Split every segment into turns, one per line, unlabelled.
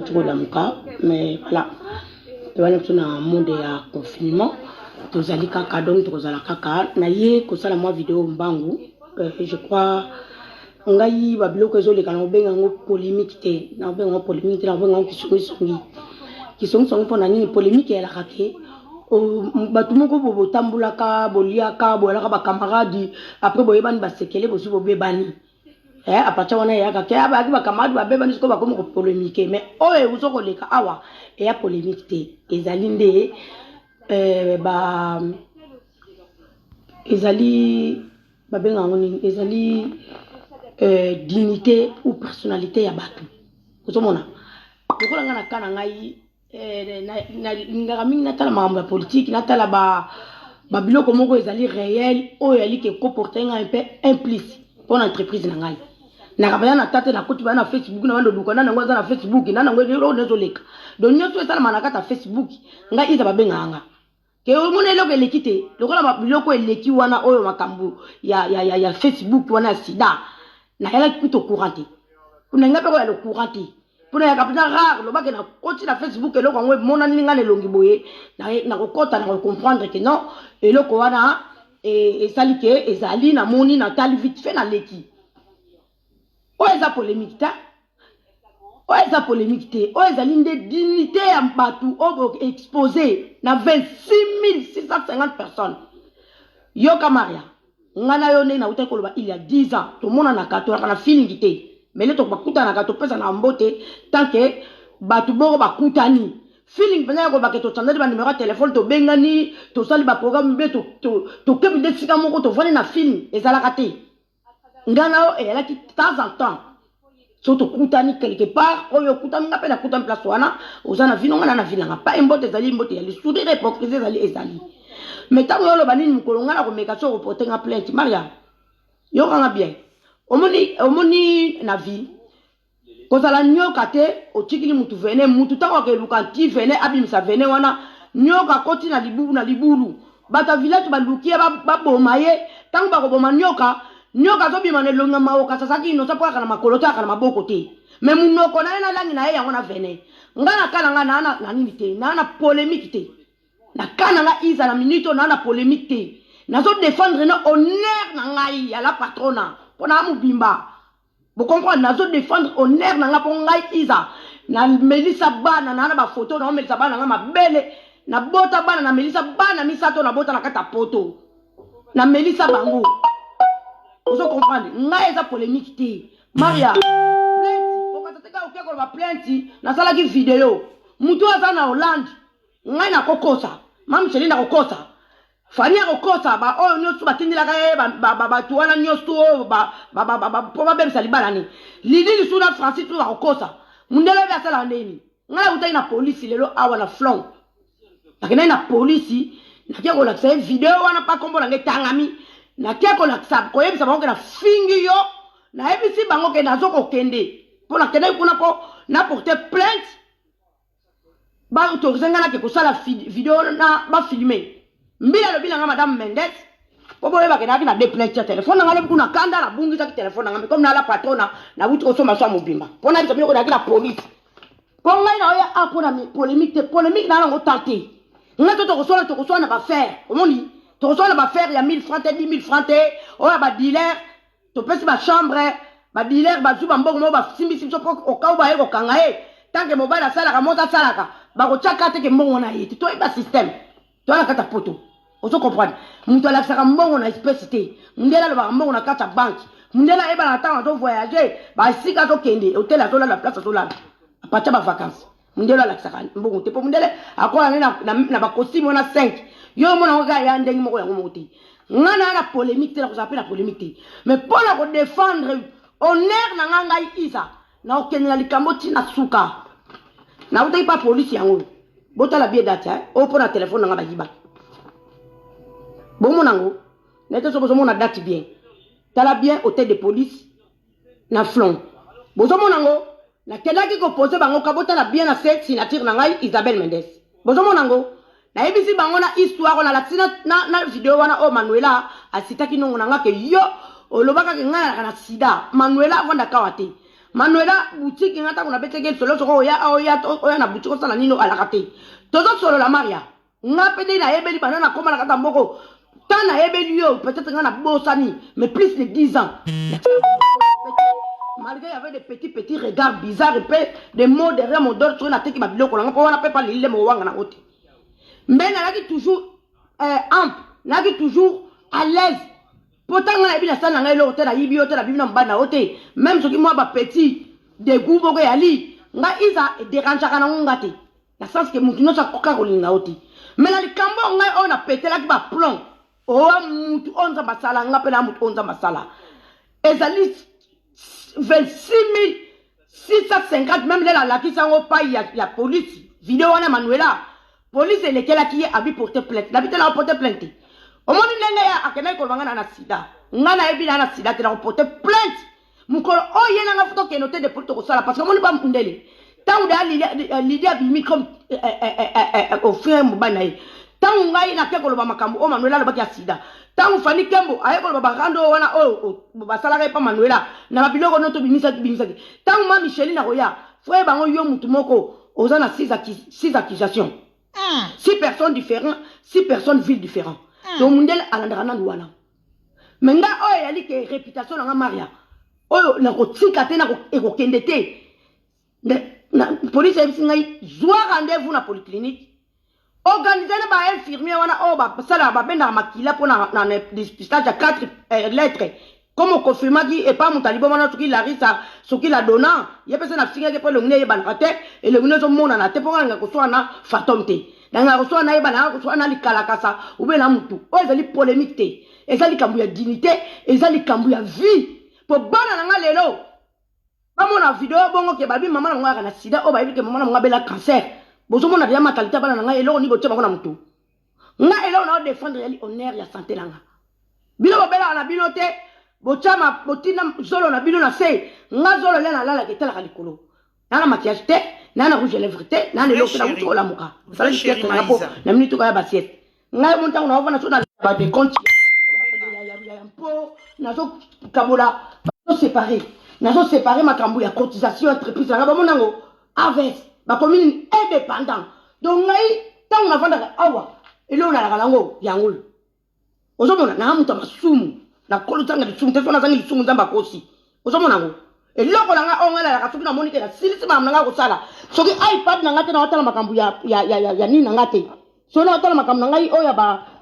Tokolamuka, mais voilà, towana biso na monde ya confinement, tozali kaka, donc tokozala kaka na ye kosala mwa video mbangu. Je crois ngai babiloko ezoleka na kobenga yango polémique te, na kobenga yango polémique te, na kobenga yango kisongisongi. Kisongisongi mpo na nini? Polémique eyalaka ke bato moko bo botambulaka, boliaka, boyalaka bacamarade, après boyebani basekele, bozwi bobebani. À partir wana eyaka ke bayaki bacamarade, babebani, sikoyo bakomi kopolémique. Mais oyo euzo koleka awa eya polémique te, ezali nde ba ezali, babenga yango nini, ezali dignité ou personnalité ya bato. Ozomona lokola ngai na ka na ngai, nalingaka mingi natala makambo ya politike, natala babiloko moko ezali réel oyo eyali ke koporte ngai mpe un plus mpona entreprise na ngai. Nakabaya na tate, nakoti baya na Facebook, na bando luka nani yango aza na Facebook, nani yango eloko ezoleka. Donc nyonso esalama na kati ya Facebook, ngai Iza babengaka nga ke omona eloko eleki te. Lokola biloko eleki wana oyo makambo ya Facebook wana ya sida, nayalaki kuta courant te, na ngai mpe koya le courant te, mpona yaka mpenza rare. Lobake nakoti na Facebook, eloko yango emonani nga na elongi boye, nakokɔta, nakocomprendre ke non, eloko wana esali ke ezali. Namoni, natali vite fait, naleki. Oyo eza polémique te, oyo eza polémique te, oyo ezali nde dignité ya bato oyo boexpose na 26 650 personnes. Yoka Maria, ngai na yo, ndenge nautaki koloba il y a 10 ans, tomonanaka, tolaka na feeling te, mais le bakutanaka, topesana mbote tant que bato boko bakutani. Feeling mpenza ya kolobaka, tochangeaki banumero ya telefone, tobengani, tosali baprogramme mpe tokebi nde esika moko tovandi na feeling, ezalaka te. Ngai na yo eyalaki temps en temps so tokutani quelque part, oyo okutani nga mpe nakutani place wana, oza na vino, nga na vi nanga pa mbote, ezali mbote ya lisourire, hypocrisie ezali, ezali. Mais ntango yo oloba nini, mokolo nga na komeka so okoporte nga plainte, Maria, yokanga bien. Omoni, omoni na vie kozala nyoka te, otikili mutu venin, mutu ntango akeluka nti venin, abimisa venin wana, nyoka akoti na libulu, na libulu bato ya village baluki ye, baboma ye. Ntango bakoboma nyoka, nyoka azobima na elongi ya mawoka, azalaki innocent mpo aka na makolo te, aka na maboko te, mais munoko na ye na langi na ye yango na venin. Nga na ka na nga naa na nini te, naa na polémique te. Na ka na nga Iza, na minute oyo naa na polémique te, nazodéfendre na honneur na ngai ya la patrona mpo na mobimba. Bocomprendre, nazodéfendre honneur na nga mpo ngai Iza namelisa bana naa na bafoto, naomelisa bana nga mabele, nabota bana, namelisa bana misato, nabota na kati ya poto, namelisa bango. Ozo comprendre ngai, eza polémique te. Maria, plainte okata te, kaka oke koloba plainte. Nasalaki video, motu aza na Hollande, ngai nakokosa, Mamicheline nakokosa, Fani akokosa, baoyo nyonso batindelaka ye bato wana nyonso oyo mpo babebisa libala ni Lili lisusu na Francis mpe bakokosa. Mundele oyo asalaka ndeni, ngai nakutaki na polisi lelo awa na Flon, nakendaki na polisi, nakie kolakisa ye video wana mpa nkombo na ngai etangami, nakie kolakisa, koyebisa bango ke nafingi yo, nayebisi bango ke nazo kokende mpo nakendaki kuna mpo naporte plainte, baautorise ngai nake kosala video na bafilme. Mbila alobi na ngai, Madame Mendes, mpo boyebake nayaki na deux plainte ya telefone na ngai lobi kuna kanda, nabungisaki telefone na ngai. Comme nala patrona, nawuti kosomba so ya mobimba mpo nayebisa bino nayaki na polise, mpo ngai na oya a mpo na polémique te, polémique na yango tan te. Ngai to tokoswana, tokoswana na baaffaire, omoni, tokoswana na baaffaire ya 1000 franc te, 10 000 franc te, oyo ya badealer, topesi bachambre, badealer bazwi bambongo moko, basimbisi biso mpo okau baye kokanga ye. Tant que mobali asalaka, moto asalaka, bakotiaka te ke mbongo wana ye te. Toyeba système toya na kati ya poto, ozo comprendre, moto alakisaka mbongo na espèce te. Mundele alobaka mbongo na kati ya banke, mundele ayebana ntango azovoyage, basika azokende, hotel azolala, place azolala à partir ya bavacance. Mundele alakisaka mbongo te mpo mundele akola nde na bacostume wana 5, yo omona yango kaka ya ndenge moko, yango moko te. Nga na na polémique te, nakozala mpe na polémique te, mais mpo na kodéfendre honneur na nga, ngai Iza nakokende na likambo ntina suka. Nautaki pa polisi yango, botala bie date oyo mpo na telefone na nga bayibaki, bomona yango nete so bozomona date bien, tala bien, hôtel de police na Flon, bozomona yango. Nakendaki kopose bango ka, botala bien na se signature na ngai Isabelle Mendes, bozomona yango. Nayebisi bango na histoire oyo nalakisi na video wana oyo Manuela asitaki nongo na nga ke yo olobaka ke ngai nalaka na sida. Manuela avandaka awa te. Manuela boutique nga ntango nabetaki lisolo soko oya oya oya na boutique osala nini alaka te. Tozosolola Maria. Nga mpe nde nayebeli banda nakoma na kati ya mboko tant nayebeli yo peut-être nga nabosani mais plus de 10 ans malgré il y avait des petits petits regards bizarres et pe des mots derrière mon dos soki nateki babiloko na nga mpo wana mpe pa lilile moko wanga nango te mais nayaki toujours ample, nayaki toujours à l'aise po ntango nayebi nasali na ngai eloko te, nayibi yo te, nabibi na mobali na yo te. Même soki mwa bapetit dégoût moko eyali ngai iza edérangeaka nango nga te, na sens ke motu nyonso akoka kolinga yo te. Mais na likambo oyo ngai oyo napetelaki baplomb owa mutu oyo Nzambe asala nga mpe na mutu oyo Nzambe asala ezali 26 650. Même lelo alakisi yango pai ya polisi, video wana Manuela, polise elekelaki ye abi porte plainte. Nabi te, na porte plainte te. Omoni ndenge ye akendaki koloba nga na sida, nga nayebi na na sida te. Na koporte plainte mokolo oyo ye nanga futa okende te depuri tokosala, parce que omoni bamundele ntango deya Lidi abimi comme ofrère mobali na ye. Ntango ngai nake koloba makambo oyo Manuela alobaki ya sida, ntango Fani Kembo aye koloba barando oyo wana oyo basalaka ye mpa Manuela na babiloko nyonso tobimisaki bimisaki, ntango ma Micheline akoya frère bango, yo mutu moko oza na six accusations, six personnes différentes, six personnes, villes différentes. Donc mundele alandaka nanu wana. Mais nga oyo eyali ke réputation na nga Maria oyo nakotika te, ekokende te. Police ayebisi ngai: zwa rendez-vous na polyclinique, organise na bainfirmier wana oyo basalaka, babendaka makila mpo na dépistage ya 4 lettres, comme okonfirmaki epa moto aliboma wana. Soki Larisa, soki la dona ye mpe se nafingaki mpo elongi eyebanaka te, elongi ezomonana te, mpo nga nanga koswana na fatome te, nanga koswana nayeba nanga koswana na likalakasa ube na mutu oyo ezali polémique te. Eza likambo ya dignité, eza likambo ya vie, mpo bana na nga lelo bamona video bongo ke babi mama na bango ayaka na sida, oyo bayebi ke mama na bango abela cancer. Bozomona deya mentalité ya bana na ngai. Eloko nini botia bango na motu? Nga eloko na odéfendre yali honneur ya santé na nga. Bino bobelaka na bino te, botia botina zolo na bino na se. Nga zolo le nalalaka etalaka likolo, naa na maquillage te, naa na rouge à lèvre te, naa na eloko te. Nakuti kolamuka, osalaki sieste nanga mpo na minute oyo ya basieste. Ngai mo ntango naovanda so na badecompte ya mpo nazokabola, nazosépare, nazosépare makambo ya cotisation entreprise nanga. Bamona yango aves bakomi nini, indépendant. Donc ngai ntango navandaka awa, eloko nalaka nango yango oyo ozomona naa moto ya masumu, nakolo zanga lisumu te. So nazangi lisumu, Nzambe akosi. Ozomona yango eloko na ngai oyo ngai nalaka soki namoni te, nasilisi makambo na ngai kosala, soki iPad na ngai te, naotala makambo ya nini na ngai te, so naotala makambo na ngai oyo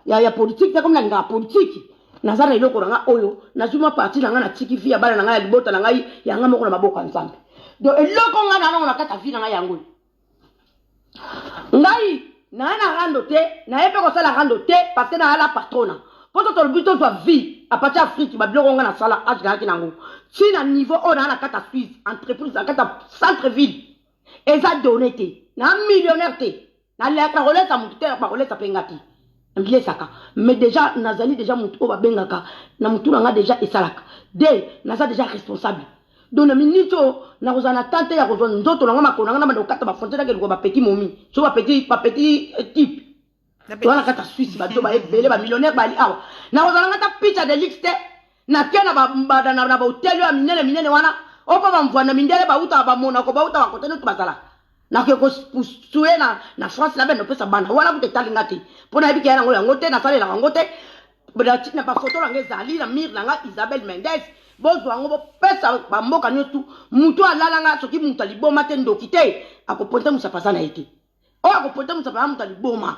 ya politike te, komi nalingaka politike. Naza na eloko na ngai oyo nazwi mwa parti na ngai, natiki vie ya bana na ngai, ya libota na ngai, ya ngai moko na maboko ya Nzambe. Donc eloko ngai na nango na kati ya vie na ngai yango oyo. Ngai naa na rando te, naye mpe kosala rando te, parce que naa la patrona. Mpo to tolobi tozwa vie à partir Afrique, babiloko ngai nasala age nayaki nango ntina niveau oyo naa na kati ya Suisse, entreprise na kati ya centre ville eza donné te. Naa millionnaire te, nakolesa motu te, bakolesa mpe nga te, namilesaka. Mais déjà nazali déjà motu oyo babengaka na motu na nga déjà esalaka de naza déjà responsable. Donc na minute oyo nakozala na temps te ya kozwa nzoto na nga, makolo na nga na banda kokata bafrontière, nake luka bapetit momi so bapetit type toza na kati ya Suisse, bato baebele, bamillionnaire bali awa. Nakozala nga ta picha de luxe te, nake na bahotel oyo ya minene minene wana oyo mpo bamvwanda mindele bautaka bamonako, bauta bakote nyonso bazala. Nakoki kosue na France na bene opesa bana wana kuta etalinga te, mpo nayebi ke ya nango yango te, nasalelaka yango te. Na bafoto nanga ezali na mire na nga, Isabelle Mendes, bozwa yango bopesa bamboka nyonso. Mutu alalanga soki mutu aliboma te, ndoki te, akoponte mosapa aza na ye te. Oyo akoponte mosapa ya mutu aliboma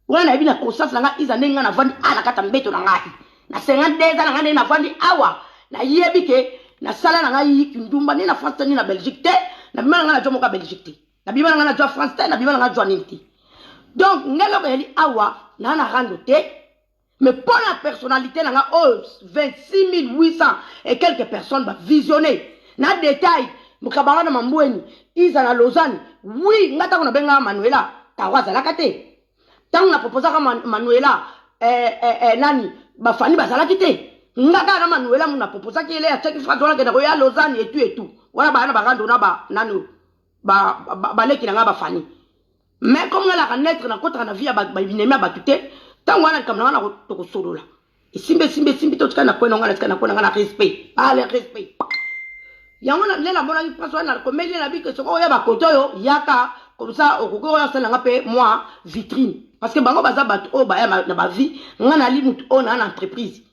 wana, nayebi na conscience na nga iza ndenge nga navandi awa na kati ya mbeto na ngai na 52 ans na ngai, ndenge navandi awa, nayebi ke nasala na ngai kindumba ni na France te ni na Belgique te. Nabima na ngai na jwa moko ya Belgique te, nabima na ngai na jwa France te, nabima na ngai jwa nini te. Donc ngai eloko eyali awa naa na rando te, mais mpo na personnalité na nga oyo 26 800 et quelques personnes bavisionné na détail mokabanga na mambweni iza na Lausanne. Oui, nga ntango nabengaka Manuela taro azalaka te, ntango naproposaka Manuela nani bafani bazalaki te. Nga kaka na Manuela mu naproposaki ele atiaki phrase wana kenda koya Lausanne etu etu wana baya na barando na ba nani baleki na nga bafani. Mais comme ngalaka naître, nakotaka na vie ya babinemi ya bato te. Ntango wana likambo na nga tokosolola esimbi, esimbi, esimbi, totikali na kwena nga na tika na kwena nga na respect, ale respect. Yango nde namonaki mpasi wana, nakomeli ye na bike, soki oya bakote oyo yaka comme ça, okoki oyo asalanga mpe mwa vitrine, parce que bango baza bato oyo baya na bavie. Nga nali motu oyo naa na entreprise,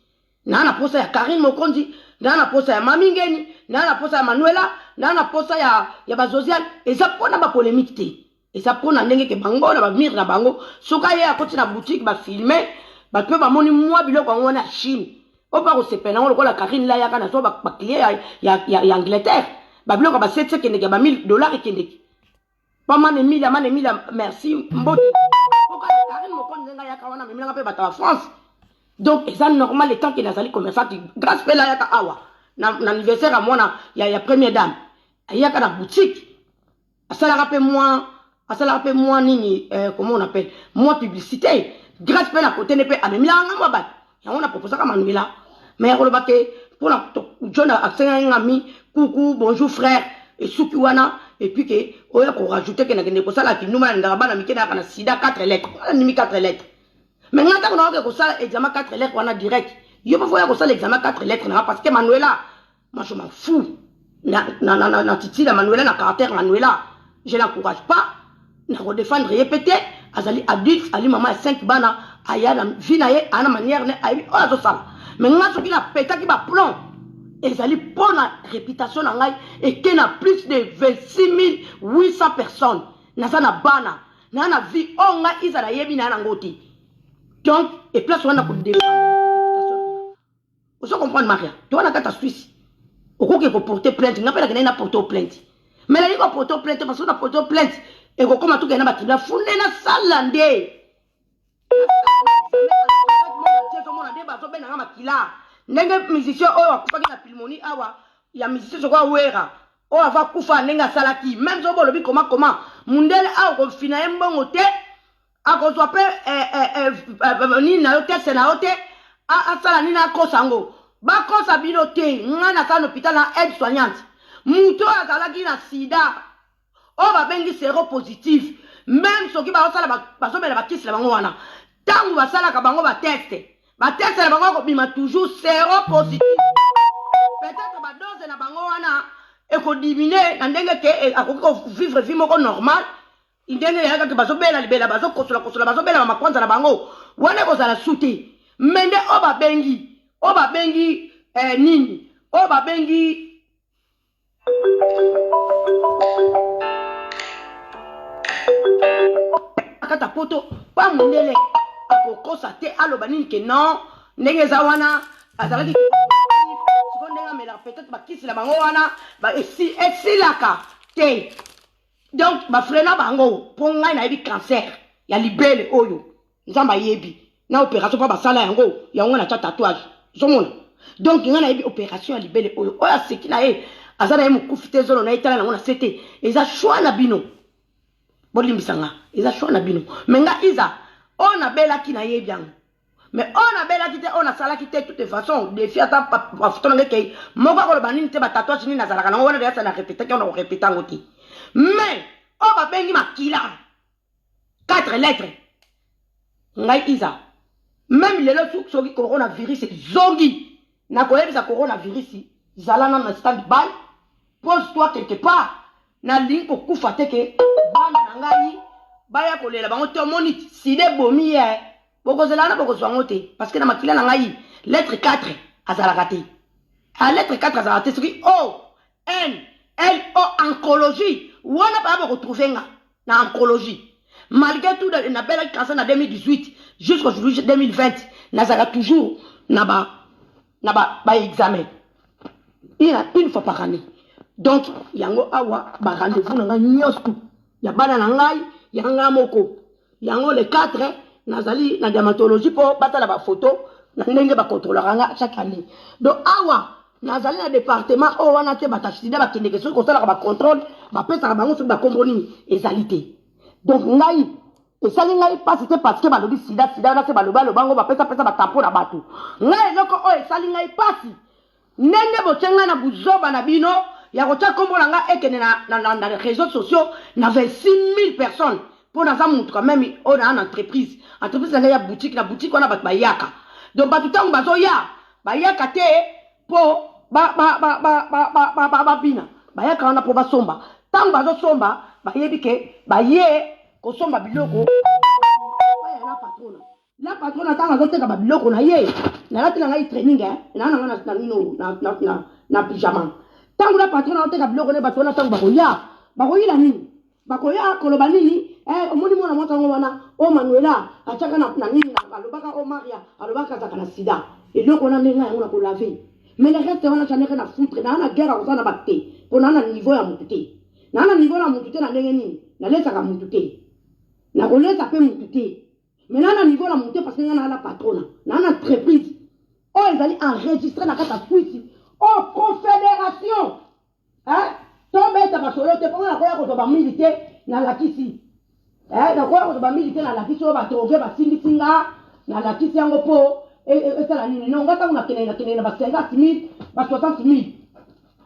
naa na posa ya Karine Mokonzi, naa na posa ya Mami Ngeni, naa na posa ya Manuela, naa na posa ya bazosiane. Eza mpona bapolémique te, eza mpona ndenge ke bango na bamire na bango. Soki aye akoti na boutique, bafilme, bato mpe bamoni mwa biloko yango wana ya Chine oyo mpa kosepela yango, lokola Karine la yaka nazwa baclient ya Angleterre, babiloko ya ba 7 ekendeki, ya ba 1000 $ ekendeki pa mane emilia, mane emilia, merci, mbote. Poka Karine Mokonzi, ndenge ayaka wana, amemelanga mpe bato ya France. Donc eza normal etant ke nazali commerçante. Grâce mpe layaka awa na anniversaire ya mwana ya première dame, ayaka na boutique, asalaka mpe mwa nini, comment on appelle, mwa publicité. Grâce mpe na kote nde mpe amemelaka nga mwa bato yango. Na proposaka Manuela, mais ya koloba ke mpona John asengaki nga mi kuku, bonjour frère, esuki wana. Et puis ke oya korajouter ke nakende kosala kinduma, nalingaka bana mike, nayaka na sida 4 lettres wana, ndimi 4 lettres. Mais nga ntango naoke kosala examen 4 lettres wana direct, yo mpo foya kosala examen 4 lettres nanga, parce que Manuela, moi je m'en fous na titila Manuela, na caractère Manuela, je l'encourage pas na kodéfendre ye mpe te. Azali adulte, ali mama ya 5 bana, aya na vie na ye, aya na manière ne ayebi oyo azosala. Mais nga soki napetaki baplomb, ezali mpo na réputation na ngai eke na plus de 26 800 personnes. Naza na bana, naa na vie oyo ngai Iza nayebi na ya nango te. Donc eplace wana kodéfendre réputation na nga, ozo comprendre, Maria? To wana kati ya Swisse, okoki koporter plainte. Nga mpe nakendaki na porter plainte, mais nalingi koporter plainte parce que na porter plainte ekokóma tokende na batribunal. Funde nasala nde ezomona nde bazobendanga makila, ndenge musicien oyo akufaki na pneumonie awa, ya musicien soko awera oyo ava kufa, ndenge asalaki même. Soki bolobi koma koma mundele awa kofina ye mbongo te, akozwa mpe nini na yo, teste na yo te, asala nini, akosa yango, bakosa bino te. Ngai nasala na hôpital na aide soignante. Moto oyo azalaki na sida oyo babengi séropositif, même soki bazosala, bazomela bakisi na bango wana, ntango basalaka bango bateste, bateste na bango akobima toujours séropositif. Peut-être badose na bango wana ekodiminuer na ndenge ke akoki kovivre vie moko normal, ndenge eyakaki bazobela libela, bazokosola kosola, bazobela bamakwanza na bango wana, ekozala su te. Me nde oyo babengi nini, oyo babengi kata poto pa mondele akokosa te, aloba nini ke non, ndenge eza wana azalaki sikoyo, ndenge amelaka peut-être bakisi na bango wana esilaka te. Donc bafrena bango, mpo ngai nayebi cancer ya libele oyo Nzambe ayebi na opération mpo basala yango, yango natya tatouage, ozomona. Donc ngai nayebi opération ya libele oyo, oyo aseki na ye, aza na ye mokufi te, zolo na ye tala nango na se te. Eza choix na bino, bolimbisa nga, eza choix na bino. Mais nga Iza oyo nabelaki, nayebi yango. Mais oyo nabelaki te, oyo nasalaki te, toute façon défi ata bafoto nange ekei moko akoloba nini te, batatouage nini nazalaka nango wana deyasa na répétaki wana, korépéta yango te. Mais oyo babengi makila 4 lettres, ngai Iza, même lelo soki coronavirus ezongi, nakoyebisa coronavirus: zala nano na stand by, pose toi quelque part. Nalingi kokufa te ke bana na ngai baya kolela bango te. Omoni sida ebomi ye, bokozela wana, bokozwa yango te, parce que na makila na ngai lettre 4 azalaka te. A lettre 4 azalaka te. Soki O N L O, oncologie wana, baya bokotrouver nga na oncologie. Malgré tout, nabelaki cancer na 2018, jusqu'aujourd'hui 2020 nazalaka toujours na ba examen une fois par année. Donc yango awa barendez-vous na ngai nyonso ya bana na ngai, ya ngai moko, yango le 4 nazali na dermatologie mpo batala bafoto na ndenge bakontrolaka nga chaque année. Donc awa nazali na département oyo wana te, bato sida bakendeke soki kosalaka bacontrôle, bapesaka bango soki bakombo nini ezali te. Donc ngai esali ngai mpasi te, parce que balobi sida, sida wana se balobi alobango, bapesapesa batampo na bato. Ngai eloko oyo esali ngai mpasi, ndenge botie ngai na buzoba na bino ya kotia nkombo na ngai ekende na réseaux sociaux na 26 000 personnes, mpo naza mutu quand même oyo naa na entreprise, entreprise na ngai ya boutique. Na boutique wana bato bayaka. Donc bato ntango bazoya, bayaka te mpo Babina bayaka wana mpo basomba. Ntango bazosomba, bayebi ke baye kosomba biloko baya la patrona. La patrona, ntango azoteka babiloko na ye, nalati na ngai training, naa na ngai na nino na pyjama. Ntango la patrona azoteka biloko ne, bato wana ntango bakoya, bakoyila nini? Bakoya koloba nini? Omoni mwana mwasi yango wana o Manuela atiaka na nini, alobaka o Maria alobaka azalaka na sida. Eloko wana ndenge yango na kolave, mais le reste wana, j'en ai rien à foutre. Naa na guerre akosala na bato te, mpo naa na niveau ya motu te. Naa na niveau na motu te. Na ndenge nini nalesaka motu te, nakolesa mpe motu te, mais naa na niveau na motu te, parce que nga naa la patrona, naa na entreprise oyo ezali enregistré na kati ya Swisse, oyo confédération. Tobeta masolo te, mponga nakoya kozwa bamili te. Nalakisi, nakoya kozwa bamili te. Nalakisi oyo badrogue basimbisi nga, nalakisi yango mpo esala nini? Non, nga ntango nakende, nakende na ba 50 000, ba 60 000.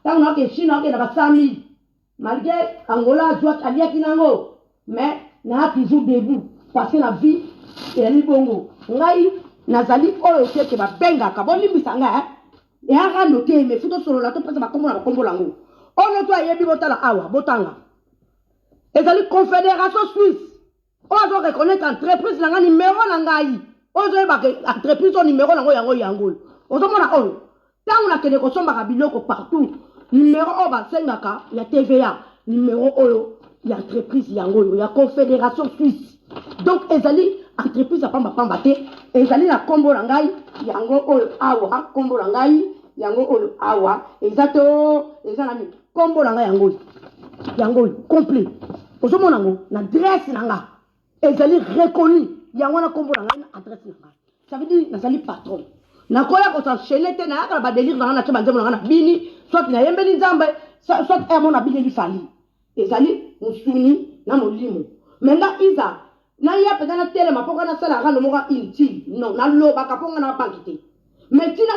Ntango naoke Chine, naokende na ba 100 000, malgré Angola azwaki, aliaki nango, mais naa toujours debout, parce que na vie eyali bongo. Ngai nazali oyo teke babengaka, bolimbisa ngai, eya rando te, mais faut tosolola, topesa bakombo na bakombo nango. Oyo to ayebi, botala awa, botanga, ezali Confédération Suisse oyo azo reconnaître entreprise na ngai. Numero na ngai oyo ozoyebaka entreprise oyo, numero nango yango, yango oyo ozomona oyo. Ntango nakende kosombaka biloko partout, numero oyo basengaka ya TVA, numero oyo ya entreprise yango oyo ya Confédération Suisse. Donc ezali entreprise ya pambapamba te, ezali na nkombo na ngai yango oyo awa. Nkombo na ngai yango oyo awa, eza to eza na nini, nkombo na ngai yango oyo, yango oyo complet ozomona yango na adresse na nga, ezali reconnu yango wana, nkombo na ngai na adresse na ngai. Ça veut dire nazali patron. Nakoya kos'enchaîner te, nayaka na badélire na ngai, natie banzembo na ngai na bini, soit nayembeli Nzambe, soit emo nabineli Fally. Ezali mosuni na molimo. Me nga Iza, naya mpenza natelema mpo nga nasala rando moko inutile? Non, nalobaka mpo nga na banki te, mais ntina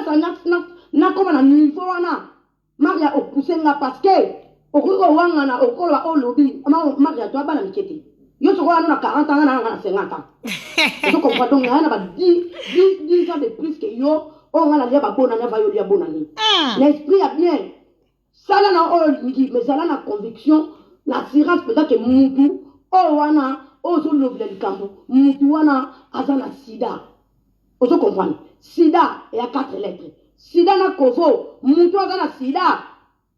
nakóma na niveau wana, Maria opousse nga, parce que okoki kowangana, okoloba olobi. Maria, to abana mike te. Yo soko wana na 40 ans, nga na nga na 50 ans, ozo comprendre? Donc naya na ba 10 ans de plus que yo. Oyo nga nalia babonani ava yo lia bonani na esprit ya bien. Sala na oyo olingi, mais zala na conviction, na assurance mpenza ke mutu oyo wana oyo ozolobela likambo, mutu wana aza na sida. Ozo comprendre? Sida eya 4 lettres, sida na kovo. Mutu aza na sida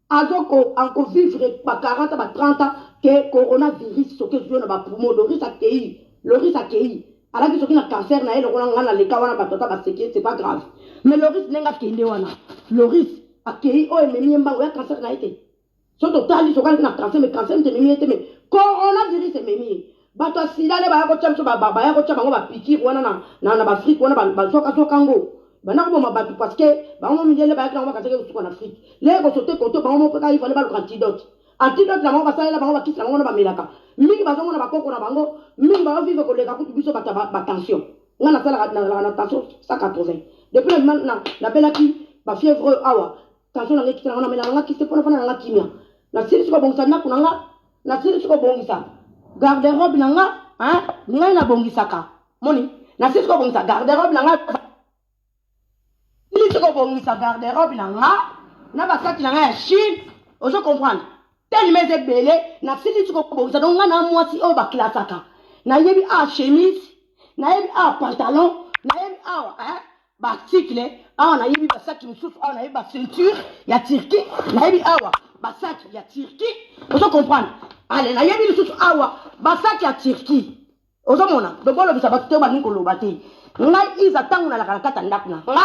azokovivre ba 40, ba 30 ans ke coronavirus. Soki ezwi yo na bapoumon, Loris akei, Loris akei, alaki soki na cancer na ye lokola nga naleka wana, bato ata baseki, c'est pas grave. Mais Loris, ndenge akende wana, Loris akei, oyo ememi ye mbango ya cancer na ye te. So totali, soki alaki na cancer, mais cancer moto ememi ye te, mais coronavirus ememi ye. Bato ya sida nde baya kotya biso, baya kotya bango bapiqûre wana na baAfrique wana, bazwakazwaka yango, banda koboma bato, parce que bango mindele bayaki nango, bakazaki kosuka na Afrique. Leye kosote koto bango moko kaka, ifale baluka antidote. Antidote na bango, basalela bango bakisi na bango wana, bamelaka mingi, bazomona bakoko na bango mingi bazovivre koleka kutu biso bato ya batension. Nga nasalaka, nazalaka na tension 180 depuis nabelaki bafièvre oyo awa. Tension nanga ekita, nanga namelaka nga kisi mpona fana nanga kimia. Nasilisi kobongisa ndako na nga, nasilisi kobongisa garde robe na nga. Ngai nabongisaka, moni, nasilisi kobongisa garde robe na nga, silisi kobongisa garde robe na nga na basaki na nga ya Chine. Ozo comprendre? Telema eza ebele, nasilisi kobongisa. Donc nga na mwasi oyo baklasaka, nayebi awa chemise, nayebi awa pantalon, nayebi awa baarticle awa, nayebi basaki mosusu awa, nayebi baceinture ya Turquie, nayebi awa basaki ya Turquie. Ozo comprendre? Ale, nayebi lisusu awa basaki ya Turquie. Ozomona? Donc bolobisa bato te, balingi koloba te. Ngai Iza, ntango nalaka na kati ya ndako na nga,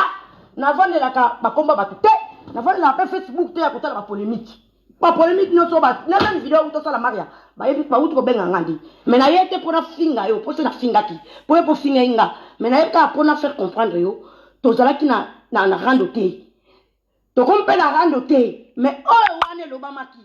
navandelaka bakomba bato te, navandelaka mpe Facebook te ya kotala bapolémique. Bapolémique nyonso na meme video auti osala, Maria, bayebi bauti kobenga nga nde, mais naye te mpo nafinga yo, mpo se nafingaki mpo ye mpo fingai nga, mais naye kaka mpo na faire comprendre yo. Tozalaki na rando te, tokomi mpe na rando te, mais oyo wana elobamaki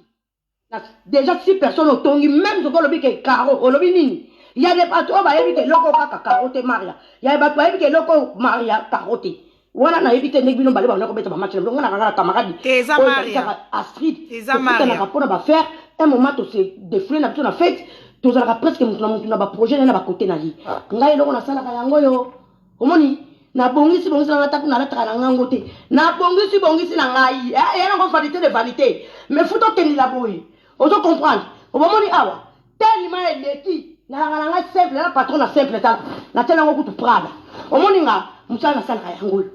déjà six personnes otongi. Même soki olobi ke caro, olobi nini, ya de bato oyo bayebi ke eloko kaka caro te. Maria, ya bato bayebi ke eloko Maria caro te wana, nayebi te ndenge bino bale banda kobeta bamatch na bino. Nga na kaka na camarade
oyo ezali
kaka Astrid, tokutanaka mpona bafaire un moment, tose défoule na biso na fête. Tozalaka presque motu na motu na baprojet na ye na bakote na ye. Ngai eloko nasalaka yango oyo omoni. Nabongisi bongisi na ngai ata kuna nalataka na ngango te. Nabongisi bongisi na ngai. Eh, eya nango vanité de vanité. Mais faut tokendela boye. Ozo comprendre? Obomoni awa. Tellement eleki. Nalaka na ngai simple na patron na simple tala. Natiela yango kutu Prada. Omoni nga mosala nasalaka yango oyo.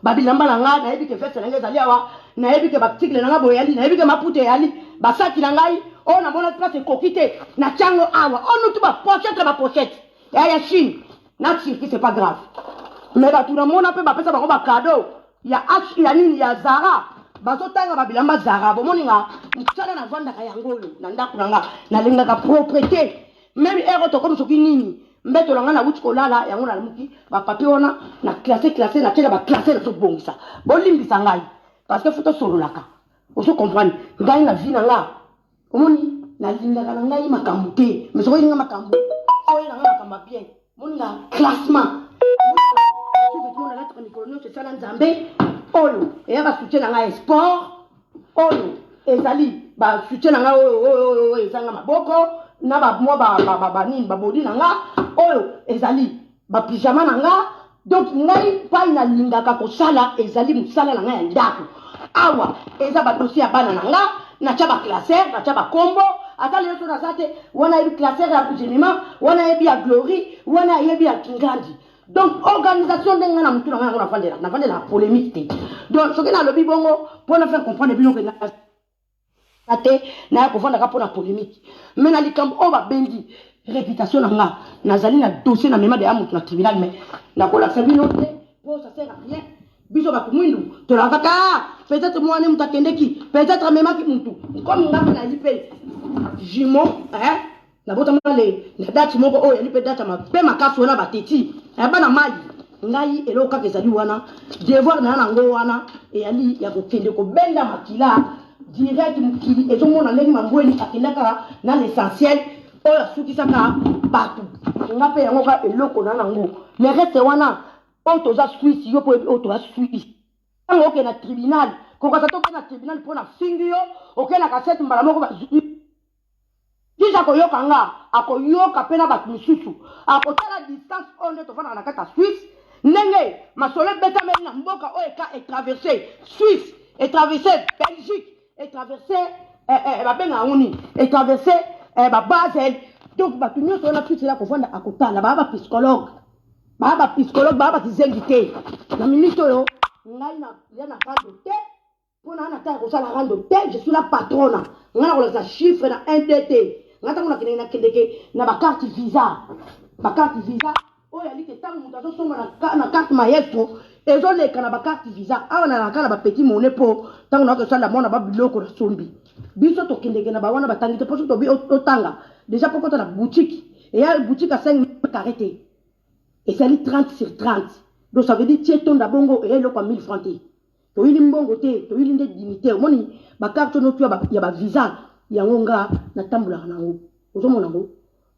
Babilamba na ngai nayebi ke veste na ngai ezali awa. Nayebi ke baarticle na ngai boye eyali. Nayebi ke maputa eyali. Basaki na ngai oyo namonaki place ekoki te. Natia yango awa. Oyo nutu ba pochette na ba pochette. Ya ya Chine. Na Turquie c'est pas grave. Mais bato namona mpe bapesa bango ba cadeau ya H ya nini ya Zara. Bazotanga ba bilamba Zara. Bomoni nga mosala navandaka yango oyo na ndako na nga. Nalingaka propreté. Meme heure tokomi soki nini mbeto na nga nawuti kolala yango nalamuki ba papier wana na classe classe na tie na ba classe nazobongisa. Bolimbisa ngai parce que faut tosololaka. Ozo comprendre ngai na vie na nga omoni nalingaka na ngai makambo te mais soki olinga makambo oyo na ngai makambo ya bien omoni nga classement sous-vêtement nalataka mikolo nyonso esala nzambe oyo eya ba soutien na ngai ya sport oyo ezali ba soutien na ngai oyo oyo oyo ezanga maboko na ba mwa ba ba nini babodi na nga oyo ezali ba pyjama na nga donc ngai pai nalingaka kosala ezali mosala na ngai ya ndako awa eza badossier ya bana na nga natya baclasser natya bakombo ata lelo so naza te wana ayebi classer ya jemima wana ayebi ya glory wana ayebi ya kingandi donc organisation ndenge ngai na motu na ngai yango nafandela nafandela na polémique te donc soki nalobi bongo mpo na faire comprendre bino ke te naya kovandaka mpo na polémique mais na likambo oyo babengi réputation na nga nazali na dossier na mema deya moto na tribunal mais nakolakisa bino te mpo ça sert à rien biso bato mwindu tolaka kaka peut-être mwana moto akendeki peut-être amemaki motu komi nga mpe nayali mpe jumeau eh? nabotama le na date moko oyo yali mpe date mabe makasi wana bateti bana mai ngai eloko kaka ezali wana devoir na yango wana eyali ya kokende kobenda makila direct mokili ezomona ndenge mambweni akendaka na l'essentiel oyo asukisaka bato nga mpe yango kaka eloko na nango le reste wana oyo toza Suisse yo mpo oyo toza Suisse ntango okende na tribunal kokasa to okende na tribunal mpo na fingi yo okende na kasete mbala moko bazwi juge akoyoka nga akoyoka mpe na bato misusu akotala distance oyo nde tofandaka na kati ya Suisse ndenge masolo ebetameli na mboka oyo eka etraverse Suisse etraverse Belgique etraverse eh, eh, babenga yango nini etraverse eh, babasel donc bato nyonso wana Suisse ya kovanda akotala baa bapsychologue baa bapsychologue baa bakizengi te na minute oyo ngai na ya na rando te mpo na na ta ya kosala rando te je suis la patrona ngai nakolakisa chiffre na 1 d te ngai ntango nakendeke nakendeke na bacarte visa bacarte visa oyo alike ntango moto azosomba na carte maestro ezoleka na bacarte visa awa nalaka na bapetit monnaie mpo ntango nakoki kosala mwana babiloko nasombi biso tokendeke na bawana batangi te mpo soki tobi otanga déjà mpo kota na boutique eya boutique ya 5 carré te ezali 30 sur 30 donc ça veut dire tie tonda bongo eya eloko ya 1000 francs te toyili mbongo te toyili nde dignité omoni bacarte oyo notu ya bavisa yango nga natambolaka nango ozomona yango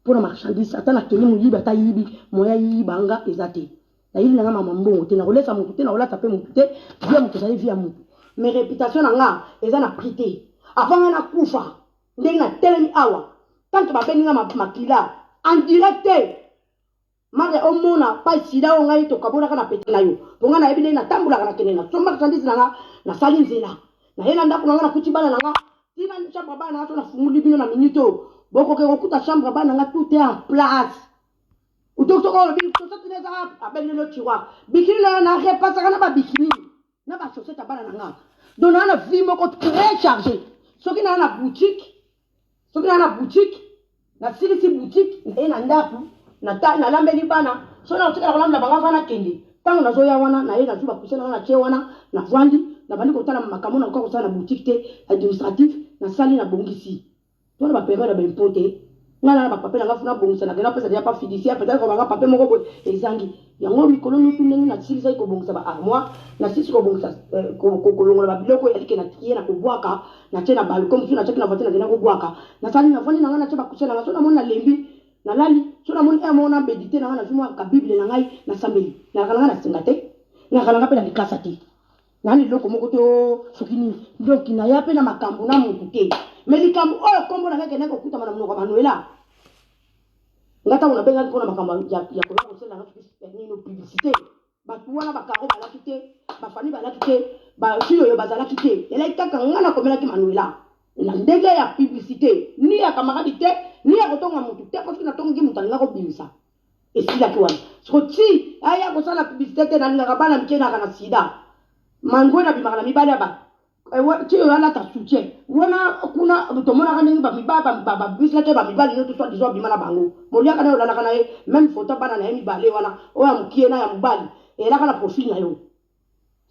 mpona marchandise ata nakei moyibi ata yibi moya yiba nga eza te nayili nanga mama mbongo te nakolesa motu te nakolata mpe motu te vie ya motu ezali vie ya motu mais réputation na nga eza na prix te avant nga nakufa ndenge natelemi awa tant que babengi nga makila en direct te mare omona pai sida oyo ngai tokabolaka na pete na yo mpo ngai nayebi ndenge natambolaka nakende nasomba marchandise na nga nasali nzela naye na ndako na nga nakuti bana na nga tina chambre bana na nga so nafunguli bino na minute oyo bokoke kokuta chambre bana na nga tout est en place utokitoko olobi chaussette na eza abendeli yo tiroir bikini na yo na repasaka na babikini na bachaussette ya bana na nga donc naa na vie moko très chargé soki naa na boutique soki naa na boutique nasilisi boutique naye na ndako nalambeli bana so nakotikala kolambela bango ava nakende ntango nazoya wana naye nazwi bacoussin nanga natie wana navandi nabandi kotala makambo nakoka kosala na boutique te administratif nasali nabongisi mpona baperiode ya baimpo te ngai na bapapier na ngai funa bongisa nakenda apesa deja pa fiduciaire peut-être kobanga papier moko boye ezangi yango mikolo nyonso ndenge nasilisaki kobongisa ba armoire nasilisi kobongisa kolongola babiloko oyo yalike na trie na kobwaka natie na balcon mosusu natiaki na voiture nakenda kobwaka nasali navandi na ngai natie bacoussin na ngai so namoni nalembi nalali so namoni heure moko na médite na ngai nazwi mwa ka bible na ngai nasambeli nalaka na ngai nasenga te nalaka na ngai mpe na likasa te nani eloko moko te soki nini donc naya mpe na makambo na motu te mais likambo oyo nkombo na ngai kendaki kokutama na monoko ya manuela nga ntango nabengaki mpona makambo ya koya kosalelanga soki nini publicité. Bato wana bakaro balaki te, bafami balaki te, bafille oyo bazalaki te. Elaki kaka nga nakomelaki Manuela na ndenge ya publicité, ni ya camarade te, ni ya kotonga motu te, po soki natongaki motu alinga kobimisa. Esilaki wana. Siko ti aya kosala publicité te, nalingaka bana mike naka na sida. Mangwe nabimaka na mibali ya bato. Ti oyo alata soutien wana kuna, tomonaka ndenge babimisaki bamibali nyonso soit disant abima na bango, moliaka na ye, olalaka na ye, même photo bana na ye mibale wana, oyo ya mokie na ya mobali, eyelaka na profil na yo.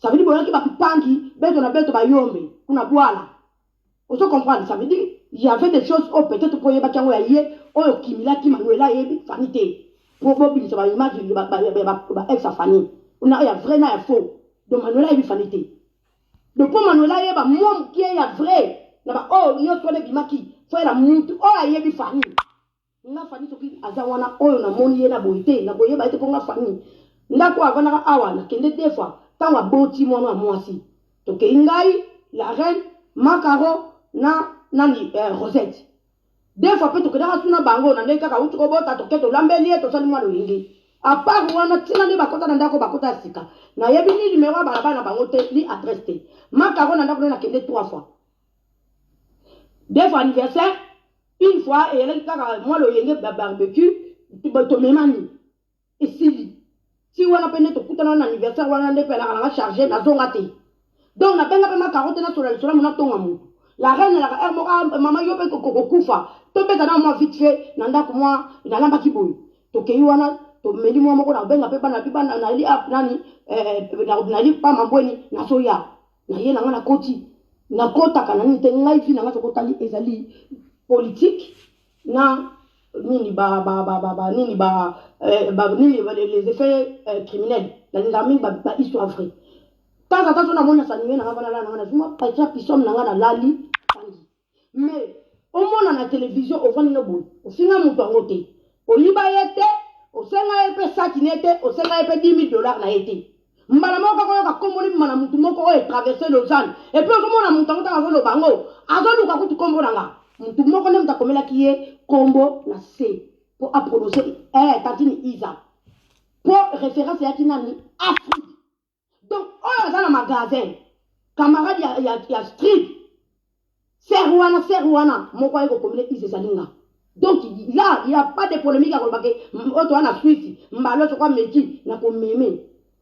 Ça veut dire boyaki bampangi beto na beto, bayombe kuna bwala. Ozo comprendre? Ça veut dire il y avait des choses oyo peut-être po oyebaki yango ya ye, oyo okimilaki Manuela ayebi Fani te, po bobimisa baimage ba ex ya Fani na ya vrai na ya faux. Donc Manuela ayebi Fani te. Donc mpo Manuela ayeba mwa mokie ya vrai na baoyo nyonso wana ebimaki, fo yela mutu oyo ayebi Fani. Nga Fani, soki aza wana oyo namoni ye na boye te, nakoyeba ye te, mpo nga Fani, ndako oyo avandaka awa, nakende deux fois. Ntango aboti mwana ya mwasi, tokei, ngai, la reine Makaro na nani, Rosette. Deux fois mpe tokendaka suna bango na ndenge kaka auti kobota, toke, tolambeli ye, tosali mwa loyenge. À part wana, ntina nde bakota na ndako, bakota ya sika, nayebi ni numero ya balabala na bango te, ni adresse te. Makaro, na ndako nde nakende trois fois: deux fois anniversaire, une fois eyelaki kaka mwa loyenge, barbecue, tomemani, esili. Ti wana mpe nde tokutana na anniversaire wana, nde mpe alaka nanga charge, nazonga te. Donc nabenga mpe Makaro te, nasola lisolo mo natonga motu. La reine alaka heure moko: "Ah, mama, yo mpe kokufa, tobeta na mwa vite fait na ndako." Mwa nalambaki boye, tokei wana, tomeli mwa moko. Nabenga mpe bana bi bana, nayeli nani, nayeli pamba mbweni, nazoya na ye nanga, nakoti, nakotaka na nini te. Ngai vie nanga, soki otali, ezali politique na nini, ba ba ba ba ba nini, ba nini, les effets criminels. Nalingaka mingi ba histoire vraie. Temps en temps, so namoni nasaninge nanga vana lala nanga, nazuma patia pisome nanga, nalali tangi. Mais omona na télévision, ovandi no boye, ofinga moto yango te, oyiba ye te, osenga ye mpe saki ne te, osenga ye mpe 10 000 $ na ye te. Mbala moko kaka oyoka kombo libima na mutu moko oyo etraverse Lausanne, et puis ozomona moto yango, ntango azoloba yango, azoluka kutu kombo na nga. Mutu moko nde moto akomelaki ye kombo na se mpo aprononce tantine Isa, mpo référence eyaki nani? Afrique. Donc oyo aza na magasin, camarade ya street, ser wana, ser wana moko aye kokomela Isa, ezali nga. Donc là, il y a pas de polémique ya koloba ke oyo toza na Swisse, mbala oyo soko ameki na komeme,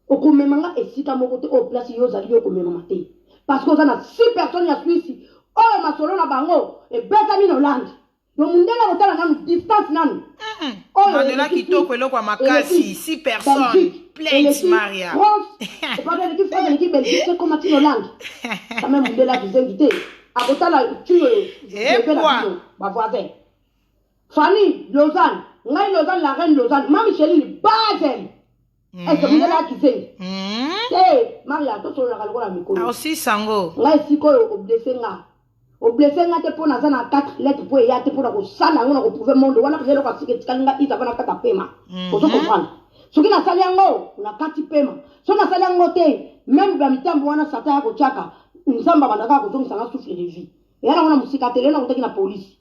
okomema nga esika moko te. Oyo place yo ozali, yo okomemama te, parce que oza na six personnes ya Swisse oyo masolo na bango ebetami na Hollande. Donc mundele akotala nanu distance nanu.
Manuela, kitoko, eloko ya makasi, six personnes, plainte, Maria.
France, pardon, eleki France, eleki Belgique te, koma tina Hollande. Quand même, mundele akizengi te, akotala ti oyo bino bavoisin. Fanny Lausanne, ngai Lausanne, la reine Lausanne, ma Micheline Basel. Est ce mundele akizengi te? Maria, tosololaka lokola mikolo.
Aosisango.
Ngai sikoyo oblesse nga, oblesse nga te, mpo naza na 4 lettres, mpo eya te mpona kosala yango na koprouve monde wana. Mpenza eloko ya sika etikali nga Isa vana kata pema. Ozo comprendre? Soki nasali yango na kati pema, soki nasali yango te, même bamitambo wana satan ya kotiaka, Nzambe abandaka kozongisa nga souffle de vie. Eya nango na mosika te. Lelo nakotaki na polise,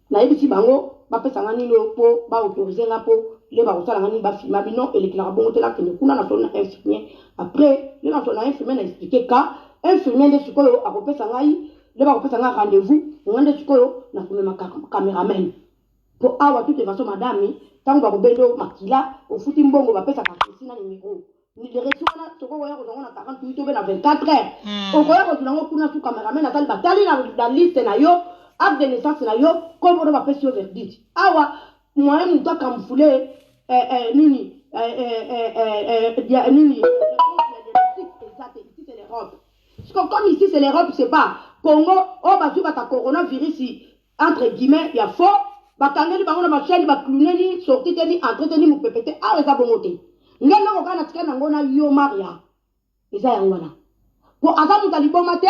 nayebisi bango bapesa nga nini oyo mpo baautorize nga, mpo le bakosala nga nini, bafilma bino, elekelaka bongo te. Nakende kuna, nasoli na infirmier. Après le nasoli na infirmier, na explique ka infirmier nde sikoyo akopesa ngai, nde bakopesa ngai rendez-vous. Nga nde sikoyo nakomema cameraman, mpo awa toute façon, madame, ntango bakobenda makila, ofuti mbongo, bapesaka reçu na numéro. Reçu wana soki okoya kozwa ngo na 48 obe na 24 heures, okoya kozwa yango kuna. Su cameraman asali, batali na liste na yo, acte de naissance na yo, kombo no, bapesi yo verdict. Awa moyen moto acamoufle nini, nini, diagnostic eza te. Ici c'est l'Europe. Comme ici c'est l'Europe, c'est pas Congo oyo bazwi bata coronavirus entre guillemets ya faux, bakangeli bango na machaine, baclune, ni sortie te, ni entrée te, ni mopepe te. Awa eza bongo te. Nde eloko kaka na tika nango na yo Maria, eza yango wana, po aza moto aliboma te.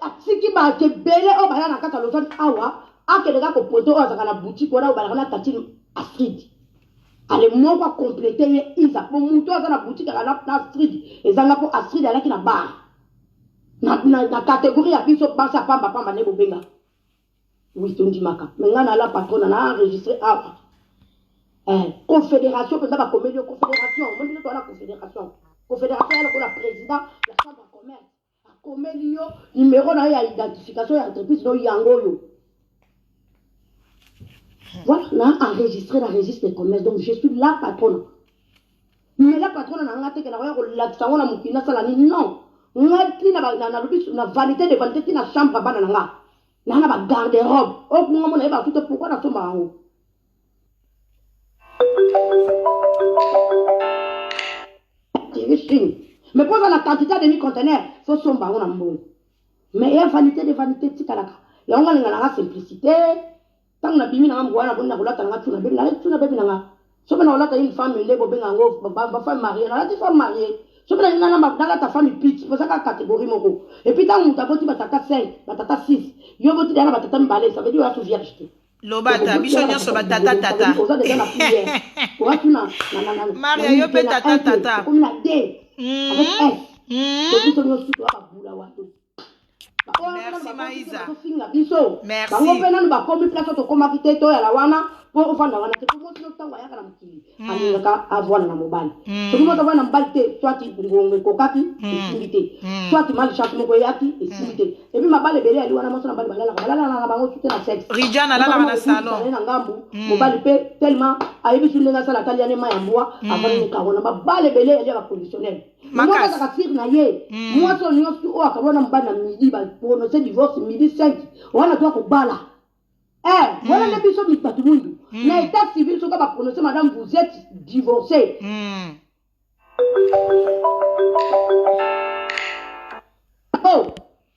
Atiki bato ebele oyo baya na kati ya Lausanne awa, akende kaka kopointe oyo azalaka na boutique wana, oyo balaka na tantine Astrid. Ale moko acomplete ye Isa, po moto oyo aza na boutique aka na Astrid ezanga, mpo Astrid alaki na bar na catégorie ya biso basi ya pamba pamba nde bobenga. Oui, tondimaka, mais ngai nala patrona na enregistre awa. Eh, confédération mpenza bakomeli yo confédération, omoni biso towana confédération. Confédération ya lokola président ya chambre ya commerce akomeli yo numéro na yo ya identification ya entreprise no yango oyo. Voilà, na enregistré na registre de commerce, donc je suis la patronne. Mais la patronne na nga te ke nakoya kolakisa yango na mokili nasala nini, non. Nga ntina nalobi na vanité de vanité, ntina chambre ya bana na nga naa na bagarde robe oyo kunga mona yeba te pourquoi nasomba yango. Chine, mais mpo oza na quantité ya demi conteneur, fo somba yango na mbongo. Mais ya vanité de vanité tikalaka yango. Nga linga nanga simplicité. Ntango nabimi nanga moko wana boni nakolata nanga tuna bebi, nalati tuna bebi nanga. Soki nakolata une femme nde bobenga yango bafemme mariée, nalati femme mariée. Soki nalingi nalata femme pite, po eza kaka catégorie moko. Et puis ntango moto aboti batata 5, batata 6, yo boti deya na batata mibale, ça veut dire oya su vierge te.
Loba ata biso nyonso batata tata.
Oza deja na prière, oza tu na
Maria, yo mpe tata tata.
Okomi na D avec S. To biso nyonso toya babula wato.
Merci, Maïsa.
Tofinga biso.
Merci.
Bango mpe nanu bakomi place oyo tokomaki te. Toyala wana mpo ovanda wana te, po mwasi ntango ayaka na mokili alingaka avwana na mobali. Soki mwasi avwana na mobali te, soit ngongo ekokaki esimbi te, soit malchance moko eyaki esimbi te. Et puis mabala ebele yali wana, mwasi na mobali balalaka, balalaka na bango sute na sexe.
Rijana alalaka na salon.
Na ngambu mobali mpe tellement ayebi su ndenge asala, atali yane mai ya mbwa, avandi ne karo. Na mabala ebele yali ya baconditionnel, mwasi azalaka sire na ye. Mwasi oyo nyonso oyo akabwana mobali na midi, baprononce divorce midi 5 wana, to akobala. Eh, wana nde biso bato mwindu na état civil, soki baprononce madame, vous êtes divorcé, oh,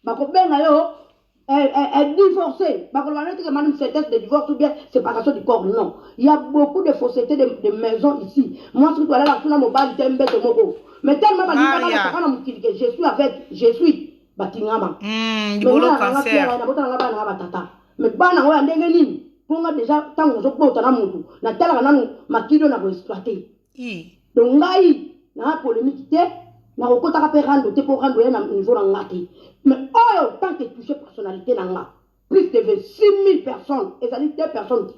bakobenga yo divorcé, bakoloba neti que madame sentence de divorce ou bien séparation du corps. Non, il y a beaucoup de fausseté de maisons ici. Moi, soki toalala tuna mobali te mbeto moko, mais tellement balingaka na mokili que je suis avec, je suis batingama.
Libolo cancer.
Nabota nanga bana nanga batata, mais bana yango ya ndenge nini? Mponga déjà ntango nazobota na mutu, natalaka nanu makili oyo na koexploite. Donc ngai naa polémique te, nakokotaka mpe rando te, mpo rando ya na niveau na nga te. Mais oyo tant que touche personnalité na nga, plus de 26 000 personnes, ezali deux personnes te.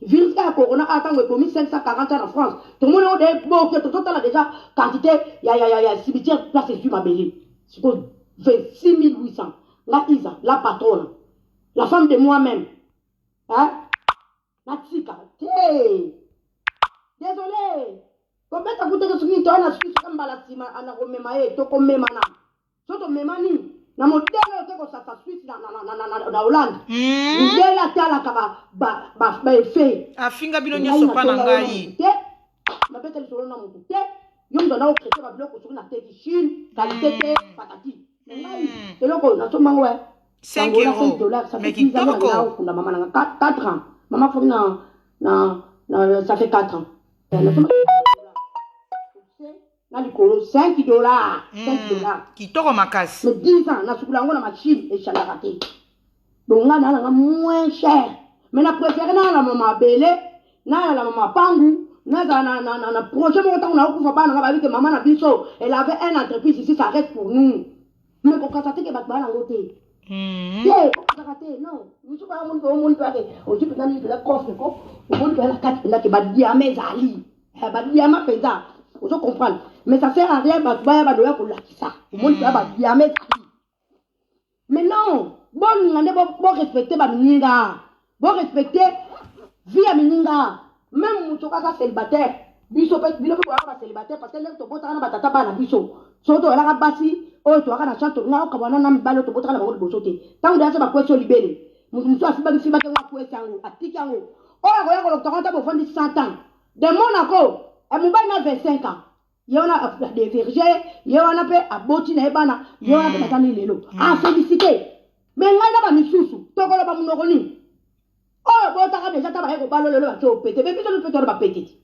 Virus kaka corona a ntango ebomi 540 ans na France, tomoni oyo de boke, tozotala déjà quantité ya cimetière place ezwi mabele. Sikoyo 26 800, nga Isa la patronne, la femme de moi-même, hein? Natika te, désolé, kobeta kuteke. Soki toya na Suisse ka mbala nsima, nakomema ye, tokomemana. So tomemani na modele oyo te, kosasa Suisse na Hollande, modele atalaka baeffet.
Afinga bino nyonso mpa na ngai.
Te, nabeta lisolo na motu te. Yo moto anda kokrete babiloko, soki nateki Chine, qualité te, patati. Me ngai eloko nasombango
5 euros,
dollars, ça
mais
fait 10 ans.
Kitoko.
Na okunda mama nanga 4 ans, mama fomi na ça fait 4 ans. Nasomba na likolo 5 dollars, 5 dollars.
Kitoko makasi.
Mais 10 ans nasukula yango na machine, echandaka te. Donc nga naa nanga moins cher, mais na préféré nalala mabele, nalala mapangu, nazala na projet moko. Ntango nakokufa, bana nga bayebi ke mama na biso, elle avait un entreprise ici, ça reste pour nous. Mais kokasa te ke bato baya nango te. Te, kokasaka te, non. Misu baya omoni mpe, omoni mpe ake ozwi mpenza nini mpenza, coffre ko omoni mpenza na kati mpenza ke badiamants ezali, badiamants mpenza, ozo comprendre. Mais ça sert à rien bato baya badoya kolakisa, omoni mpenza badiamants ezali. Mais non, bolinga nde borespecte baninga, borespecte vie ya mininga. Même moto kaka célibataire, biso mpe, bino mpe boyaka bacélibataire, parce que ndenge tobotaka na batata bana biso, soki toyalaka basi oyo toyaka na chance, tolingaka kokabwana na mibali oyo tobotaka na bango liboso te. Ntango deya se bakwesi yo libele, moto mosusu afibaki fibaki yango, akwesi yango, atiki yango, oyo akoya kolokota ngo ata bofandi 100 ans de Monaco. Mobali na 25 ans, ye wana adeverge, ye wana mpe aboti na ye bana, ye wana mpe bazali lelo afélicité. Mais ngai na bamisusu tokoloba monoko nini? Oyo botaka deja, ta baye kobala lelo, batie opete me biso mpe towana bapete ti.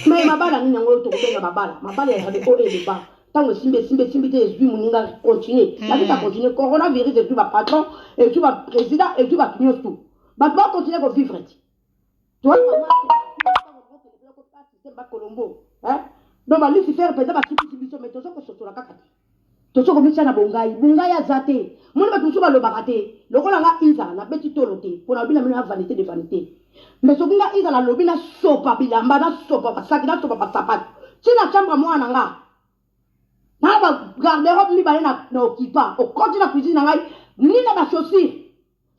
Mais mabala nini yango oyo tokobenga mabala? Mabala ya de haut et de bas. Ntango esimbi, esimbi, esimbi te, ezwi moninga, continue la vie, continue. Coronavirus ezwi bapatron, ezwi baprésident, ezwi bato nyonso tu, bato bakontinue kovivre ti. Bakolombo donc balucifer mpenza basukisi biso, mais tozo kososola kaka te, tozo komitya na bongai. Bongai aza te. Moni bato mosusu balobaka te. Lokola nga Iza nabeti tolo te mpo nalobi na bino ya vanité de vanité. Mais soki nga Iza nalobi nasopa bilamba, nasopa basaki, nasopa basapato ti na chambre mwana na nga. Na ba garde-robe mibale na, na okipa. Okoti na cuisine na ngai ni na ba chaussures.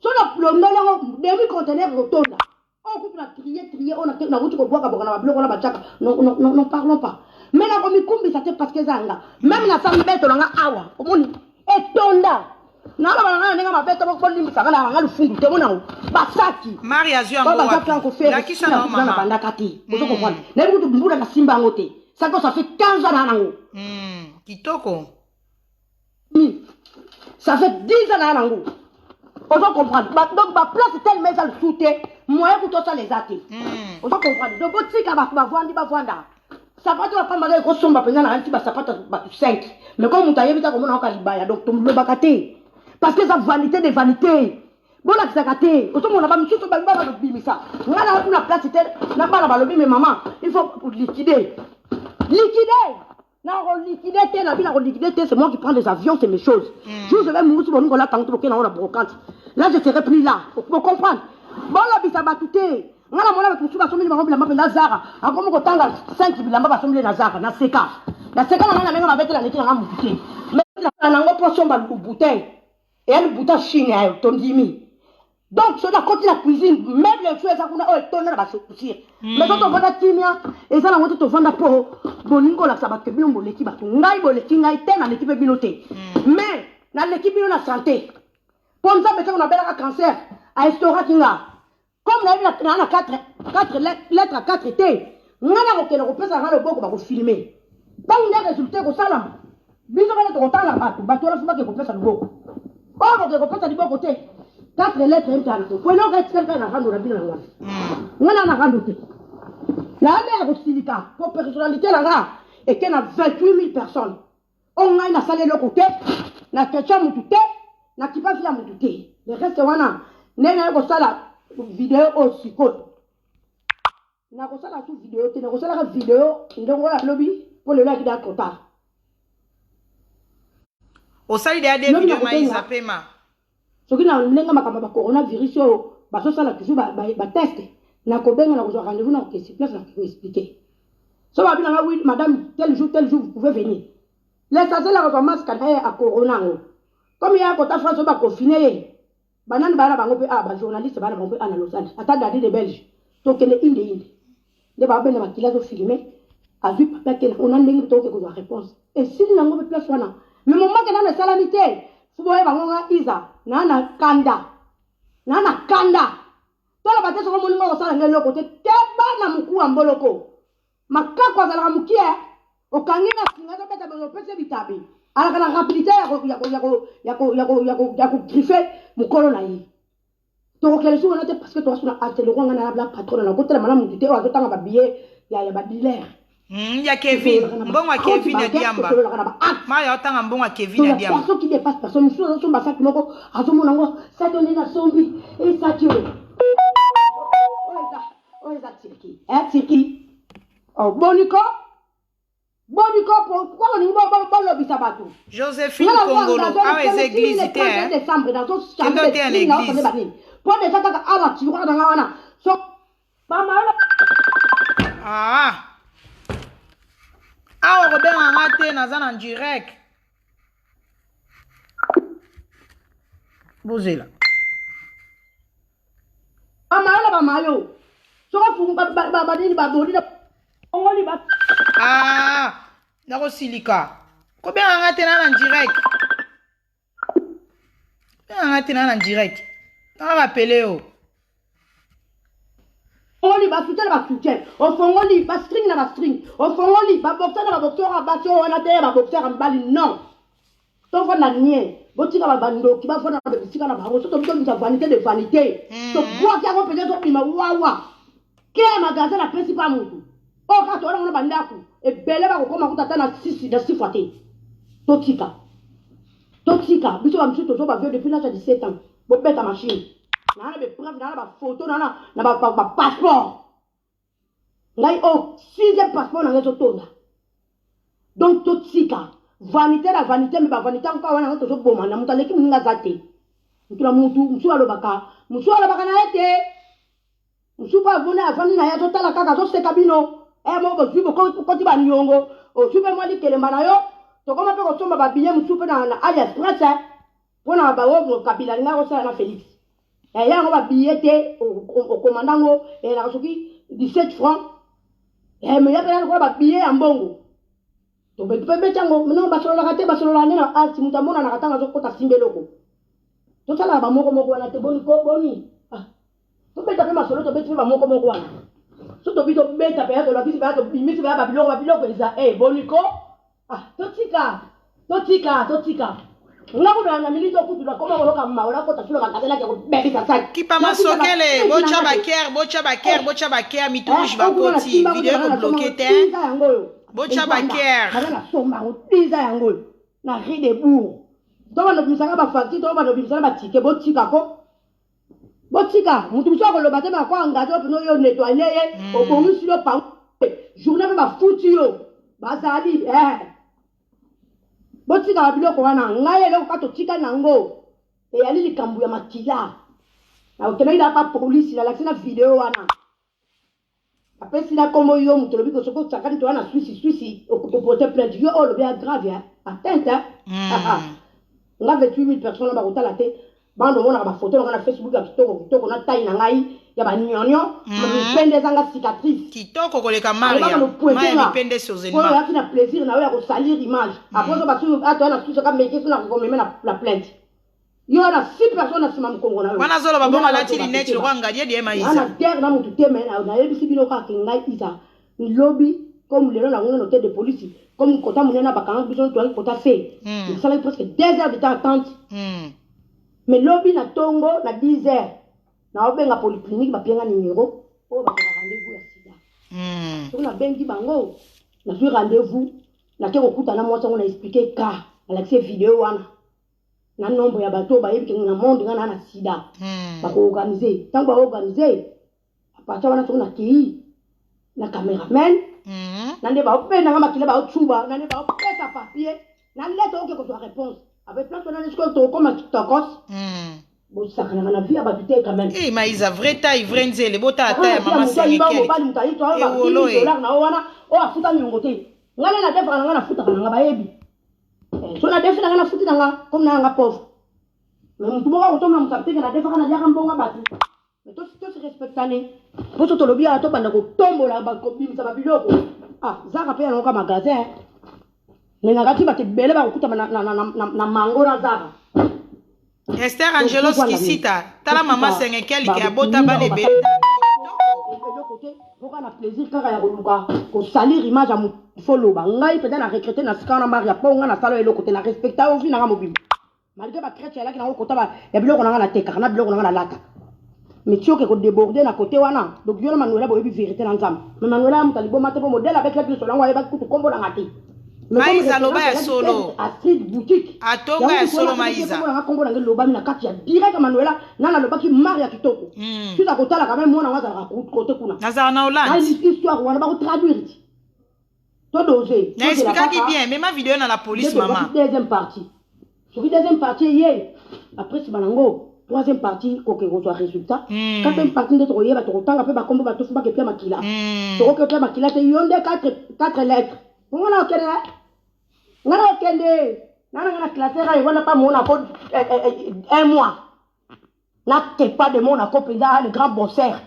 So na londoli yango demi conteneur ekotonda. Oyo kutu na trier trier oyo nawuti kobwaka bwaka na babiloko wana batiaka. Non, non, non, non, parlons pas. Mais nakomikumbisa te parce que eza nga. Même na sa mbeto na nga awa, omoni etonda. Naloba na nga na ndenge mabe te, bolimbisa nga na nga lufundu te, omoni yango basaki.
Marie azwi yango wapi? Lakisa na mama.
Na bandaka te. Ozo comprendre? Nayebi kutu mbula na simba yango te. Ça ça fait 15 ans na nango.
Kitoko.
Ça fait 10 ans na nango. Ozo comprendre? Ba, donc ba place tellement eza lisusu te, moyen kutu osala eza te. Ozo comprendre? Donc botika bato bavandi bavanda. Sapato ya pamba kaka ekosomba mpenza na nti basapato bato 5. Mais comme moto ayebi te komona oka libaya, donc tolobaka te. Parce que eza vanité de vanité. Bolakisaka te. Ozomona ba misusu ba bana bimisa. Nga na kuna place te, na bana balobi mais maman, il faut liquider. Liquider. Na liquider te, na bina liquider te, c'est moi qui prends les avions, c'est mes choses. Jour je vais mourir sur mon là tant que na brocante. Là je serai plus là. Vous comprendre? Bolobisa bato te. Nga na mona bato mosusu basombeli bango bilamba mpenza Zara. Akomi kotanga 5 bilamba basombeli na Zara, na seka. Na seka na nga na ndenge mabe te, naleki na nga motu te. Mais na nango mpo somba bouteille. Eya libuta Chine ya yo, tondimi. Donc soki nakoti na cuisine, meuble mosusu eza kuna oyo etonda na ba chaussures. Mais soki tovanda kimia, eza nango te tovanda mpo bolingi kolakisa bato ke bino boleki bato. Ngai boleki ngai te, naleki mpe bino te. Mais naleki bino na santé. Mpo Nzambe ntango nabelaka cancer, a instauraki nga. Comme nayebi na na 4 4 lettre à 4 te, nga nakokende kopesa nga loboko bakofilme. Ntango nde résultat ekosalama, biso bana tokotanga bato, bato wana fo bake kopesa loboko. Oyo boke kopesa liboko te, 4 lettres emtana te. Po eloko etikali kaka na rando na bino yango wana. Nga na na rando te. Na ya kosilika po personnalité na nga eke na 28 000 personnes. Oyo ngai nasali eloko te, na question mutu te, na kipa vie ya mutu te. Le reste wana nde naye kosala video oyo sikoyo. Nakosala su video te, nakosalaka video ndenge oyo alobi mpo lelo ayaki da trop tard.
Osali deya de video Maïza pema.
Soki na ndenge makambo ya ba coronavirus oyo bazosala toujours ba test, nakobenga, nakozwa rendez-vous, nakokende sur place, nakoki koexpliquer. So babi na nga oui madame, tel jour tel jour vous pouvez venir. L'essentiel akozwa masque na ye ya corona yango. Comme ye akota France oyo baconfine ye, banani baya na bango mpe ah ba journaliste baya na bango mpe ah na Lausanne, ata Dadi de Belge, tokende inde inde. Nde babenda makila azofilme, azwi papier akende ona ndenge tokoki kozwa réponse. Esili nango mpe place wana. Mais momake nano esalami te. Fu boyeba ngo nga Iza na na kanda. Na na kanda. Toloba te soki omoni ngo kosala nga eloko te, keba na mokuwa mboloko. Makako azalaka mokie, okangi na singa azobeta boye opesi ye bitabe. Alaka na rapidité ya kogriffe mokolo na ye. Tokokende su wana te parce que toza su na acte lokwa nga na la patronne na kotelema na mutu te oyo azotanga ba billet ya ba dealer.
Ya Kevin, mbongo ya Kevin ya diamba. Maya otanga mbongo ya Kevin ya diamba.
Personne qui dépasse personne, mosusu azosomba saki moko, azomona yango saki oyo nde nasombi, esaki oyo. Oyo eza Turquie. Eh Turquie. Oh boniko. Boniko pourquoi bolingi bolobisa bato?
Josephine Kongolo, awa eza église te.
31 décembre nazo
Kende oteya na église.
Banini. Po déjà kaka awa tiroir na nga wana. So mama
Ah. Awa kobenga nga te, naza na direct. Bozela.
Bamayo na bamayo. Soko fungu banini baboni na ongoli ba.
Ah, nakosilika. Kobenga nga te na na direct. Kobenga nga te na na direct. Na rappeler yo.
Ofongoli ba soutien na ba soutien, ofongoli ba string na ba string, ofongoli ba boxer na ba boxer ya basi oyo wana te ya ba boxer ya mibali non. Tovanda nie, botika ba bandoki bavanda na bisika na bango, soki tobimisa vanité de vanité, tobwaki yango mpenza ezobima wawa. Clé ya magasin napesi pa mutu oyo kaka towana ngo na bandako ebele bakokoma kuta ata na sisi na sifwa te. Totika, totika biso ba misusu tozo ba vieux depuis l'âge ya 17 ans, bobeta machine naa na bepreuve, naa na bafoto, naa na bapasseport. Ngai oyo sixième passeport na ngai ezotonda. Donc totika. Vanité na vanité, mais ba vanité yango kaka wana yango tozobomana. Moto aleki moninga aza te. Moto na mutu, mosusu alobaka, mosusu alobaka na ye te. Mosusu mpe avoni, avandi na ye, azotala kaka, azoseka bino. Eh, moko bozwi, bokoti baniongo, ozwi mpe mwa likelemba na yo. Tokoma mpe kosomba ba billet mosusu mpe na AliExpress, eh, mpo na baoyo Kabila alingaki kosala na Felix. Eh, yango ba billet te, okomanda yango eyelaka soki 17 francs. Eh, mais ya mpe lokola ba billet ya mbongo. Tobeti mpe beti yango. Non, basololaka te, basololaka nde na art. Moto amonanaka ntango azokota simba eloko. Tosalaka bamoko moko wana te, boni ko, boni. Ah. Tobeta mpe masolo, tobeti mpe bamoko moko wana. So tobi tobeta mpe ya tolakisi mpe ya tobimisi mpe ya babiloko, babiloko eza. Eh, boni ko. Ah, totika, totika, totika. Nga kuna na minute okutu nakoma koloka mawa, nakota solo magasin nake kobebisa saki.
Kipa masokele, botya baker, botya baker, botya baker, mitu rouge bakoti, video ekobloke te.
Yango oyo.
Botya baker.
Baza na somba yango, diza yango oyo. Na rue de Bourg. To bando bimisaka ba facture, to bando bimisaka ba ticket, botika ko. Botika, mutu mosusu akoloba te, mais ako engage yo peno yo nettoyer ye, obongisi yo pango. Journée pe bafuti yo. Bazali, eh. Botika ba biloko wana. Ngai eloko ka totika nango. Eyali likambo ya makila. Nakokendaki na pa police, nalakisi na video wana. Apesi na kombo yo moto olobi ko soki osakani toza na Suisse, Suisse okoporte plainte. Yo oyo olobi ya grave, hein? Atteinte, hein? Nga 28 000 personnes bakotala te. Bando omonaka ba photo na nga na Facebook ya kitoko kitoko na taille na ngai ya ba nyonyo, mipende ezanga cicatrice.
Kitoko koleka Maria. Maya mipende sur
Zenma. Oyo yaki na plaisir na yo ya kosalir image. Après so basu ato na Suisse ka meke so na komema na plainte. Yo na 6 personnes na sima mukongo na yo.
Wana zolo ba bongo alati lunette lokola ngadi edi ema Isa.
Na guerre na mutu te mais nayebisi bino kaka ke ngai Isa lobi comme lelo na ngona hôtel de police comme kota munene bakanga biso toyaki kota C. Nasalaki presque 2 heures de temps attente. Mais lobi na tongo na 10 heures na obenga polyclinique bapianga numéro oyo bazwaka rendez-vous ya sida. Soki nabengi bango nazwi rendez-vous, nake kokutana mwasi yango na expliquer cas, nalakisi ye video wana na nombre ya bato oyo bayebi ke na monde nga na na sida. Bakoorganize, ntango baorganize à partir wana soki nakei na cameraman, na nde baobendanga makila, baotsuba na nde baopesa papier na lettre oke kozwa réponse avec place wana sikoyo tokokoma tokos. Bosakanaka na vie ya bato te quand même.
Eh, Maïsa, vraie taille, vraie nzele, botala taille ya mama Sengekele.
Mobali moto ayi to ayo ba dollar na yo wana oyo afuta niongo te. Ngai nde nadefaka na ngai, nafutaka na ngai, bayebi. So nadefi na ngai, nafuti na ngai comme na nga pauvre. Mais motu moko akotomona moto apeteke nadefaka, naliaka mbongo ya bato. Mais tosi respectane. Po so tolobi awa tobanda kotombola, kobimisa babiloko. Ah, Zara mpe yango ka magasin. Mais na kati bato ebele bakokutama na mango na Zara.
Esther Angelos Kisita, tala mama Sengekeli ke abota bana ebele.
Eloko te, mpoka na plaisir kaka ya koluka kosalir image ya motu. Fo loba ngai mpenza na regrete na sika wana Maria, mpo ngai nasala eloko te, na respecta yo vi na nga mobimba malgré ba crèche alaki nango kota ya biloko na ngai natekaka na biloko na ngai nalata. Mais ti oke kodéborde na côté wana, donc yo na Manuela boyebi vérité na Nzambe. Mais Manuela ya moto aliboma te, mpo modèle abetelaki lisolo yango ayebaki kutu kombo na nga te.
Maïsa loba ya solo.
Astrid boutique.
Atonga ya solo Maïsa.
Kombo na nga, kombo na ngai lobami na kati ya direct ya Manuela nana alobaki Maria kitoko. Suite akotala quand même mwana ngo azalaka côté kuna.
Nazala na Hollande.
Histoire wana bakotraduire ti. To dose.
Na expliquaki bien, mema video na la police mama.
Deuxième partie. Soki deuxième partie ye après nsima nango troisième partie koke kozwa résultat. Quatrième partie nde tokoyeba, tokotanga mpe bakombo bato fo bakepia makila. Tokoki opia makila te, yo nde 4 lettres. Nga na okende, nga na okende nga na nga na classe raye wana pa Monaco un mois. Na kepa de Monaco mpenza, le grand bosseur,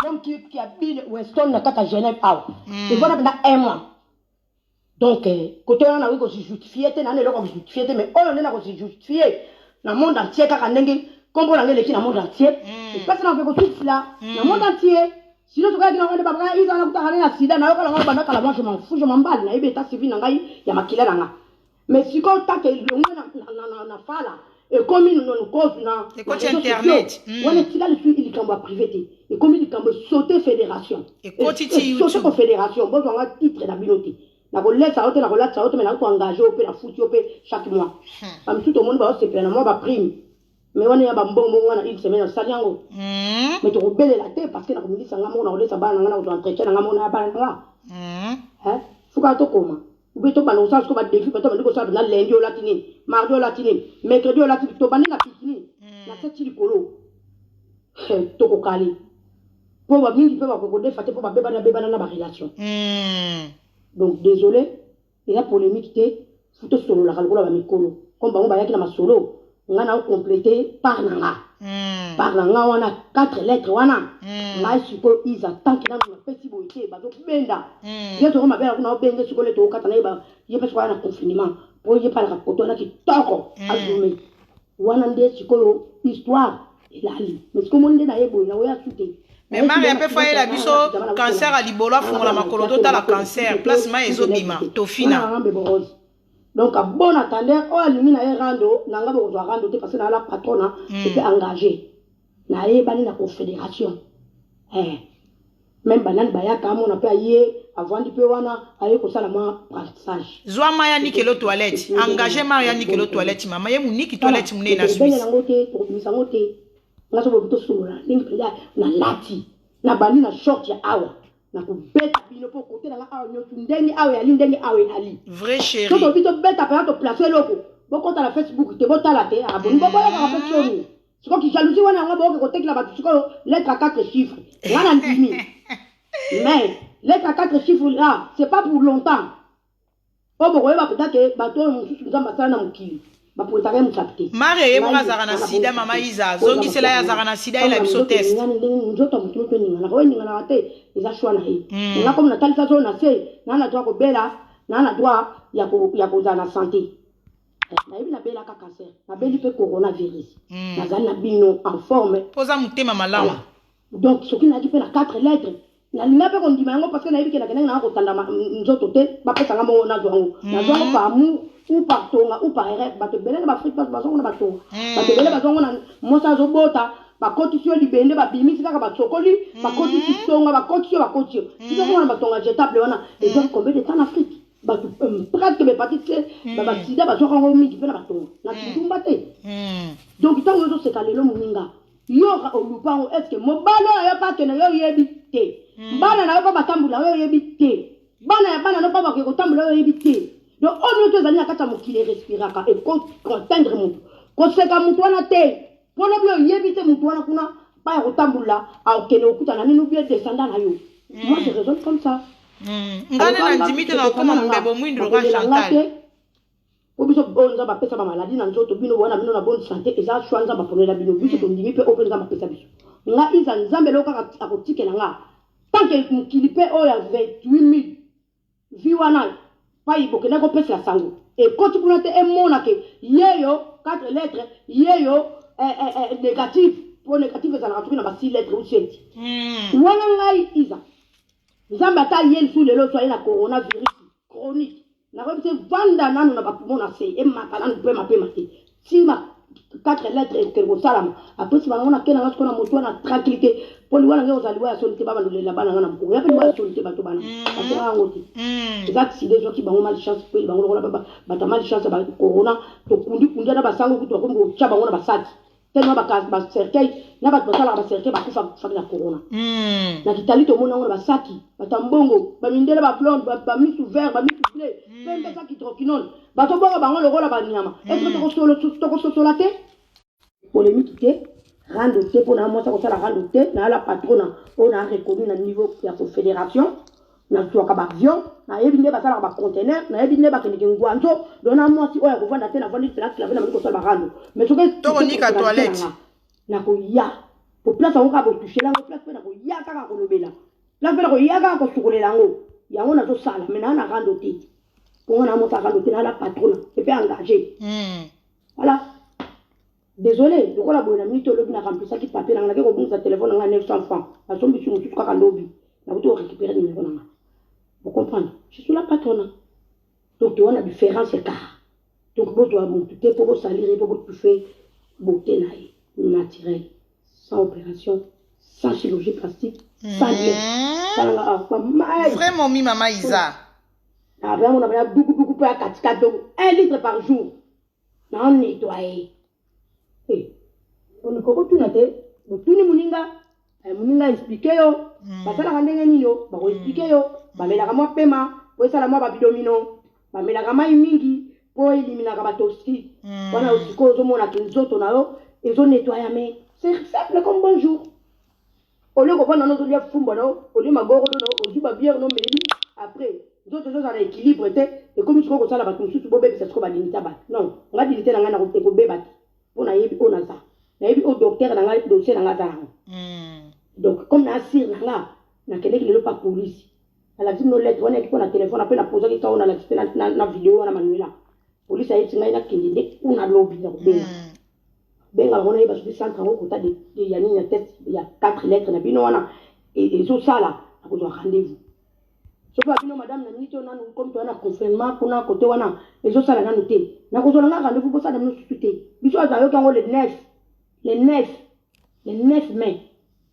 l'homme qui habille Weston na kaka Genève awa. Evanda mpenza un mois. Donc côté wana nakoki kosi justifier te, nani eloko kojustifie te, mais oyo nde nakosi justifier na monde entier kaka ndenge kombo na ngai eleki na monde entier. Epasi na koki kosukisila na monde entier. Sinon tokayaki na nde babaka Isa nakutaka nde na sida nayokala ngai banda kala. Moi je m'en fous, je m'emballe, nayebi état civil na ngai ya makila na nga. Mais sikoyo take elongwe na fala ekomi cause na
Ekoti internet.
Wana etika lisusu likambo ya privé te, ekomi likambo esaute fédération.
Ekoti ti
esaute
YouTube.
Confédération bozwanga titre na bino te, nakolesa yo te, nakolatisa yo te, mais nakoengage yo mpe nafuti yo mpe chaque mois. Bamisusu tomoni baosepela na mwa baprime, mais wana ya bambongo bongo nga na une semaine osali yango. Mais tokobelela te parce que nakomilisa nga moko, nakolesa bana na nga, nakozwa entretien na nga moko na ya bana na nga. Fuka tokoma. Ube tobanda kosala sikoyo badefi, bato bandi kosala na lundi olati nini, mardi olati nini, mercredi olati, tobandi na bikini na seti likolo, tokokale mpo bamingi mpe bakoki kodefa te mpo babebana bebana na barelation. Donc désolé, eza polémique te, fu tosololaka lokola bamikolo comme bango bayaki na masolo. Nga na ocompléter part na nga, part na nga wana, quatre lettres wana. Ngai sikoyo Iza, tant que nanu napesi boye te, bazobenda ye toko mabela kuna, obenge sikoyo le tokokata na ye, ye mpe sikoyo aya na confinement mpo ye mpe alaka koto wana kitoko, azume wana nde sikoyo histoire elali. Mais sikoyo moni nde na ye boye nakoya su te.
Mais Maria mpe fayela biso cancer ya libolo, afungola makolo, totala cancer place mai ezobima, tofina.
Donc bon attendeur oyo alingi na ye rando na nga, bokozwa rando te parce que naala patrona epe engagé, nayebani na confédération. Même banani bayaka amona mpe aye avandi mpe wana aye kosala mwa apprentissage.
Zwa mai ya nikelo toilette, engagé mai ya nikelo toilette, mama ye moniki toilette monene na Suisse.
Yango te, tokobimisa yango te. Nga so bobi tosolola ndenge mpenza nalati, nabandi na short ya awa, nakobeta bino mpo kote nanga awa nyonso ndenge awa eyali, ndenge awa eyali.
Vrai chéri.
So tobi tobeta mpenza, toplace eloko, bokɔta na Facebook te, botala te, aboni boboyokaka mpe soni. Sikoki jalousie wana yango bokoki kotekela bato. Sikoyo lettre à quatre chiffres, nga na ndimi, mais lettre à quatre chiffres là, c'est pas pour longtemps. Oyo bokoyeba mpenza ke bato oyo mosusu Nzambe asala na mokili bapointaka ye mosapi te.
Maria ye moko azalaka na sida. Mama Iza azongisela ye, azalaka na sida, yela biso test.
Ndenge nzoto ya motu moto eninganaka, oyo eninganaka te, eza choix na ye. Nga komi natalisa zo na se naa na droit kobela, naa na droit ya kozala na santé. Nayebi nabelaka cancer, nabeli mpe coronavirus, nazali na bino en forme.
Mpo oza motema malamu.
Donc soki nayaki mpe na quatre lettres, nalinga mpe kondima yango parce que nayebi ke nakendaki nanga kotanda nzoto te. Bapesanga mbongo, nazwa yango, nazwa yango par amour ou par tonga ou par erreur. Bato ebele na baafrike bazwa yango na batonga, bato ebele bazwa yango na mwasi azobota, bakotisi yo libende, babimisi kaka, basokoli, bakotisi tonga, bakotisi yo, bakotisi yo sikomona batonga jetable wana. Ezwaki combien de temps na Afrique? Bato presque bahépatite C, basida, bazwaka yango mingi mpe na batonga na kindumba te. Donc ntango ozoseka lelo moninga yo olupa yango, est ce que mobali oyo yo mpe akende, yo oyebi te? Bana na yo mpe batambola, yo oyebi te? Bana ya bana no mpe bakoki kotambola, yo oyebi te? Donc oyo nyonso ezali na kati ya mokili erespiraka, ekoatteindre motu. Koseka motu wana te, mpona bi oyebi te motu wana kuna pa ya kotambola, akokende kokutana nini ubie descendant na yo. Moi, je raisonne comme ça.
Nga nde nandimi te na okoma mbebo mwindu lokola Chantal.
Po biso oyo Nzambe apesa bamaladi na nzoto, bino wana bino na bonne santé, eza choix Nzambe aponela bino. Biso tondimi mpe oyo mpe Nzambe apesa biso. Nga Iza, Nzambe eloko kaka akotikela nga tant que mokili mpe oyo ya 28 000 vi wana pai bokendaki kopesela sango ekoti kuna te, emona ke yeyo 4 lettres, yeyo négative, po négative ezalaka soki na ba 6 lettres ou 7 wana. Ngai Iza, Nzambe ata ye lisusu lelo so aye na coronavirus chronique, nakoyebi te. Vanda nanu na bapoumon na se, emata nanu pema pema te ntina 4 lettres ekokende kosalama. Apesi bango na ke nanga sikoyo na motu wana tranquillité, mpo liwa nange kozala liwa ya soni te. Babandolela bana nga na mokolo ya mpe liwa ya soni te. Bato bana basenga yango te, eza accident ezwaki bango, malchance kweli bango lokola bato ya malchance ya corona. Tokundikundi ata basango kutu bakomi kotya bango na basaki tellement bacercueil na bato basalaka bacercueil bakufa kufaki na corona. Na Kitali tomoni yango na basaki, bato ya mbongo, bamindele, bablonde, bamisu vert, bamisu bleu, pembe, saki hydroquinone, bazobwaka bango lokola banyama. Est-ce tokososola te? Polémique te, rando te, mpo na mwasi akosala rando te. Nayala patrona oyo na reconnu na niveau ya confédération, nazwaka baavion, nayebi nde basalaka baconteneur, nayebi nde bakendeke ngwanzo. Donc na mwasi oyo akovanda te, navandi na clave, na bandi kosala barando. Mais soki
Tokonika toilette.
Nakoya po place yango kaka botouchela yango, place mpe nakoya kaka kolobela, place mpe nakoya kaka kosukolela yango. Yango nazosala, mais naa na rando te, mponga na mosa rando te, naa la patrona epe engagé. Voilà, désolé. Lokola boye na minute olobi na remplisaki papier nanga, nake kobungisa telefone nanga 900 francs, nasombi su mosusu kaka lobi, nakuti korécupérer numéro nanga. Vous comprendre, je suis la patrona. Donc towana différence écart. Donc bozwa motu te mpo bosalire, mpo botufe beauté na ye naturel, sans opération, sans chirurgie plastique, sans rien. Talanga awa.
Vraiment mi mama Isa.
Yango na baya dukuduku mpo ya katikati. Donc 1 litre par jour na nettoye. Olingi te, botuni moninga, moninga explique yo basalaka ndenge nini, yo bakoexpliquer yo bamelaka mwa pema po esala mwa babidomino. Bamelaka mai mingi mpo eliminaka batoxique. Wana sikoyo ozomonaka nzoto na yo ezonettoyame. C'est simple comme bonjour. Olie kovanda no, ozolia fumbwa na yo, olie magorodo na yo, ozwi babière no, meli, après nzoto ezozala na équilibre te. Ekomi sikoyo kosala bato mosusu bobebisa sikoyo badignité ya bato. Non, nga dignité na ngai ekobeba te, mpo nayebi oyo naza, nayebi oyo docteur na ngai, dossier na ngai aza nango. Donc comme na asire na nga, nakendeki lelo pa polisi, nalakisi bino lettre wana yaki mpo na telefone. Ape napozaki ka oyo nalakisi mpe na video wana. Manuela, polisi ayebisi ngai nakende nde kuna lobi na kobenga. Benga bango, nayeba soki centre yango kota ya nini ya test ya 4 lettres na bino wana ezosala. Nakozwa rendez-vous soki babino madame na miniti oyo nanu, comme toya na confinement kuna, kote wana ezosala nanu te. Nakozwa na nga rendez-vous, bosala bino susu te. Biso azayoki yango le 9, le 9, le 9 mai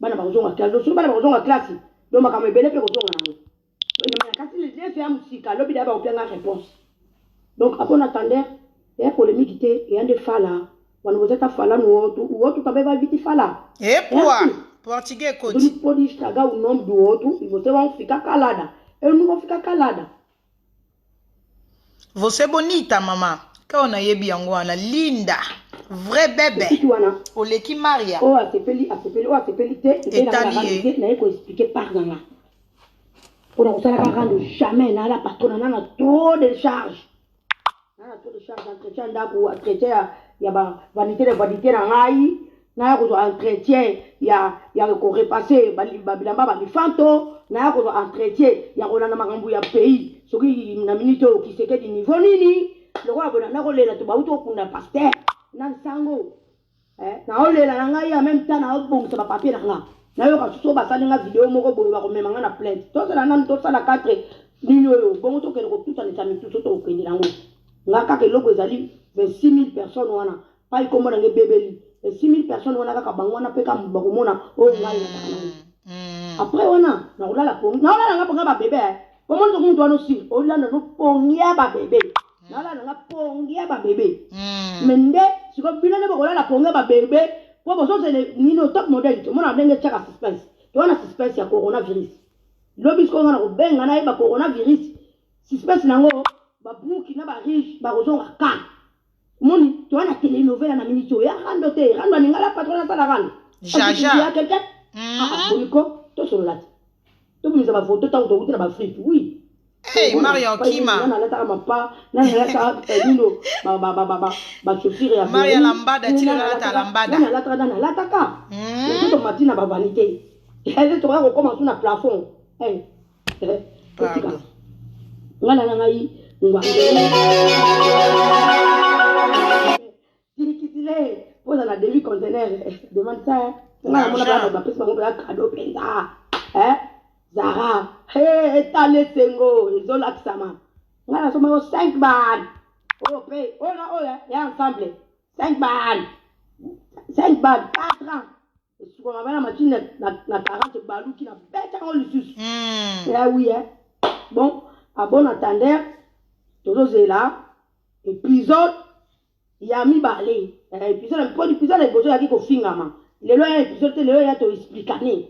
bana bakozonga classe. Donc soki bana bakozonga classe, donc makambo ebele mpe kozonga nango. Kasi le 9 ya mosika, lobi daya bakopianga réponse. Donc en bon attendeur, eya polémique te, eya nde fala wana bozata fala no outro, o outro também vai vir te falar.
Epua, portugais ekoti.
Não pode estragar o nome do outro e você vai ficar calada. Eu não vou ficar calada.
Você bonita, mama. Kao nayebi yango wana linda, vrai bebe.
Esiki wana.
Oleki Maria.
Oyo asepeli asepeli, oyo asepeli te.
Etali ye.
Naye koexpliquer part na nga mpona kosalaka rando. Jamais nala patron na trop de charge, nana trop de charge: entretien ndako, entretien ya bavanité de vanité na ngai, naya kozwa entretien ya korepasser babilamba bamifanto, naya kozwa entretien ya kolanda makambo ya pays. Soki na minute oyo Tshisekedi niveau nini, lokola boye nakolela to bauti kokunda pasteur na nsango, naolela na ngai, en même temps naobongisa bapapier na nga. Nayoka susu oyo basali nga video moko boye, bakomema nga na plainte. Tozala nanu, tosala 4 nini oyo bongo, tokende kotutanisa mitu. So tokokende nango nga kaka eloko ezali 26 000 personnes wana pai kombo nanga ebebeli. 26 000 personnes wana, kaka bango wana mpe kaka bakomona oyo ngai nazaka nango. Après wana nakolala pongi, naolala nga mponga babebe. Omoni soki mutu wana osili olanda no pongi ya babebe, naolala nga pongi ya babebe. Mais nde sikoyo bino nde bokolala pongi ya babebe mpo bozozela nini? Top modèle, tomona ndenge etiaka suspense. Towana suspense ya coronavirus. Lobi sikoyo nga na kobenga, nayeba coronavirus suspense nango, babuki na bariche bakozonga ka. Omoni, toza na telenovela na miniti oyo ya rando te, rando aningala patron asala rando.
Jaja.
Ya quelqu'un boliko, tosolola te, tobimisa bafoto ntango tokuti na baafrike, oui.
Hey, Mario Kima.
Nana alataka mapa, nana alataka nino, bachaussure ya
Maria Lambada, tika alata lambada.
Nana alataka, nana alataka. Soki tomati na bavanité, eze tokoya kokoma su na plafond. Totika nga na ngai ngwangele tilikitile mpoza na demi conteneur. Demande ça. Nga namona bana bapesi bango mpenza cadeau mpenza. Zara etala esengo ezolakisama. Nga nasomba yo 5 bal oyo mpe oyo na oyo ya ensemble, 5 bal, 5 bal, 4 ans esukaka bana machine na 40, baluki na beta yango lisusu. Eh oui, eh. Bon, à bon entendeur, tozozela épisode ya mibale. Épisode mpo épisode ya liboso eyaki kofingama. Lelo ya épisode te, lelo ya toexplikane.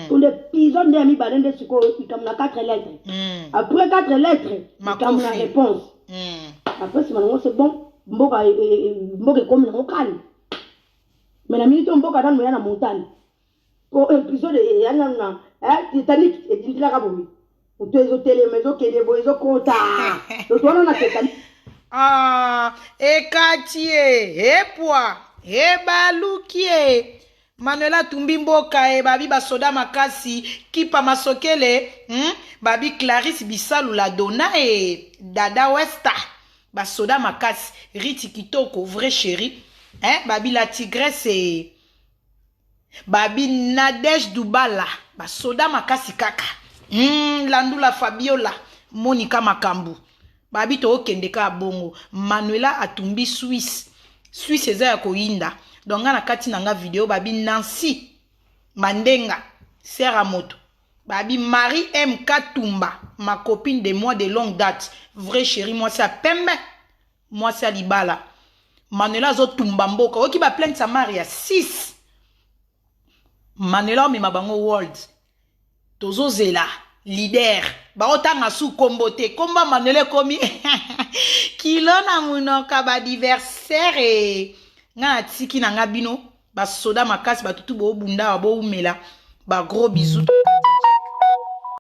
Mpo nde épisode nde ya mibale nde sikoyo likambo na 4 lettres. Après 4 lettres, likambo na
Makofi.
réponse. Après nsima nango, c'est bon, mboka mboka ekomi nango calme. Mais na minute oyo mboka nanu ya na montagne, po épisode eya nanu na Titanic edindilaka boye, moto ezotelema, ezokende boye, ezokota loto wana na Titanic.
Ah, ekati ye, epwa ebaluki ye. Manuel atumbi mboka e, babi basoda makasi kipa masokele, Babi Clarisse Bisalu la dona e dada westa, basoda makasi, riti kitoko, vrai chéri, eh? Babi la tigresse e babi Nadege Dubala, basoda makasi kaka, Landula Fabiola Monika makambo. Babi tookende kaka bongo. Manuela atumbi Suisse, Suisse eza ya koyinda. Donc nga na kati na nga video, babi Nancy Mandenga sere ya moto, babi Marie M Katumba, ma copine de moi de longue date, vrai chéri, mwasi ya pembe, mwasi ya libala. Manuela azotumba mboka. Oyoki baplainte ya Maria 6. Manuela omema bango world. Tozozela leader baotanga su kombo te, kombo ya Manuela ekomi. Kilo na monoko ya baadversaire. Nga natiki na nga bino basoda makasi, batutu boobunda awa, boumela. Bagros bisous.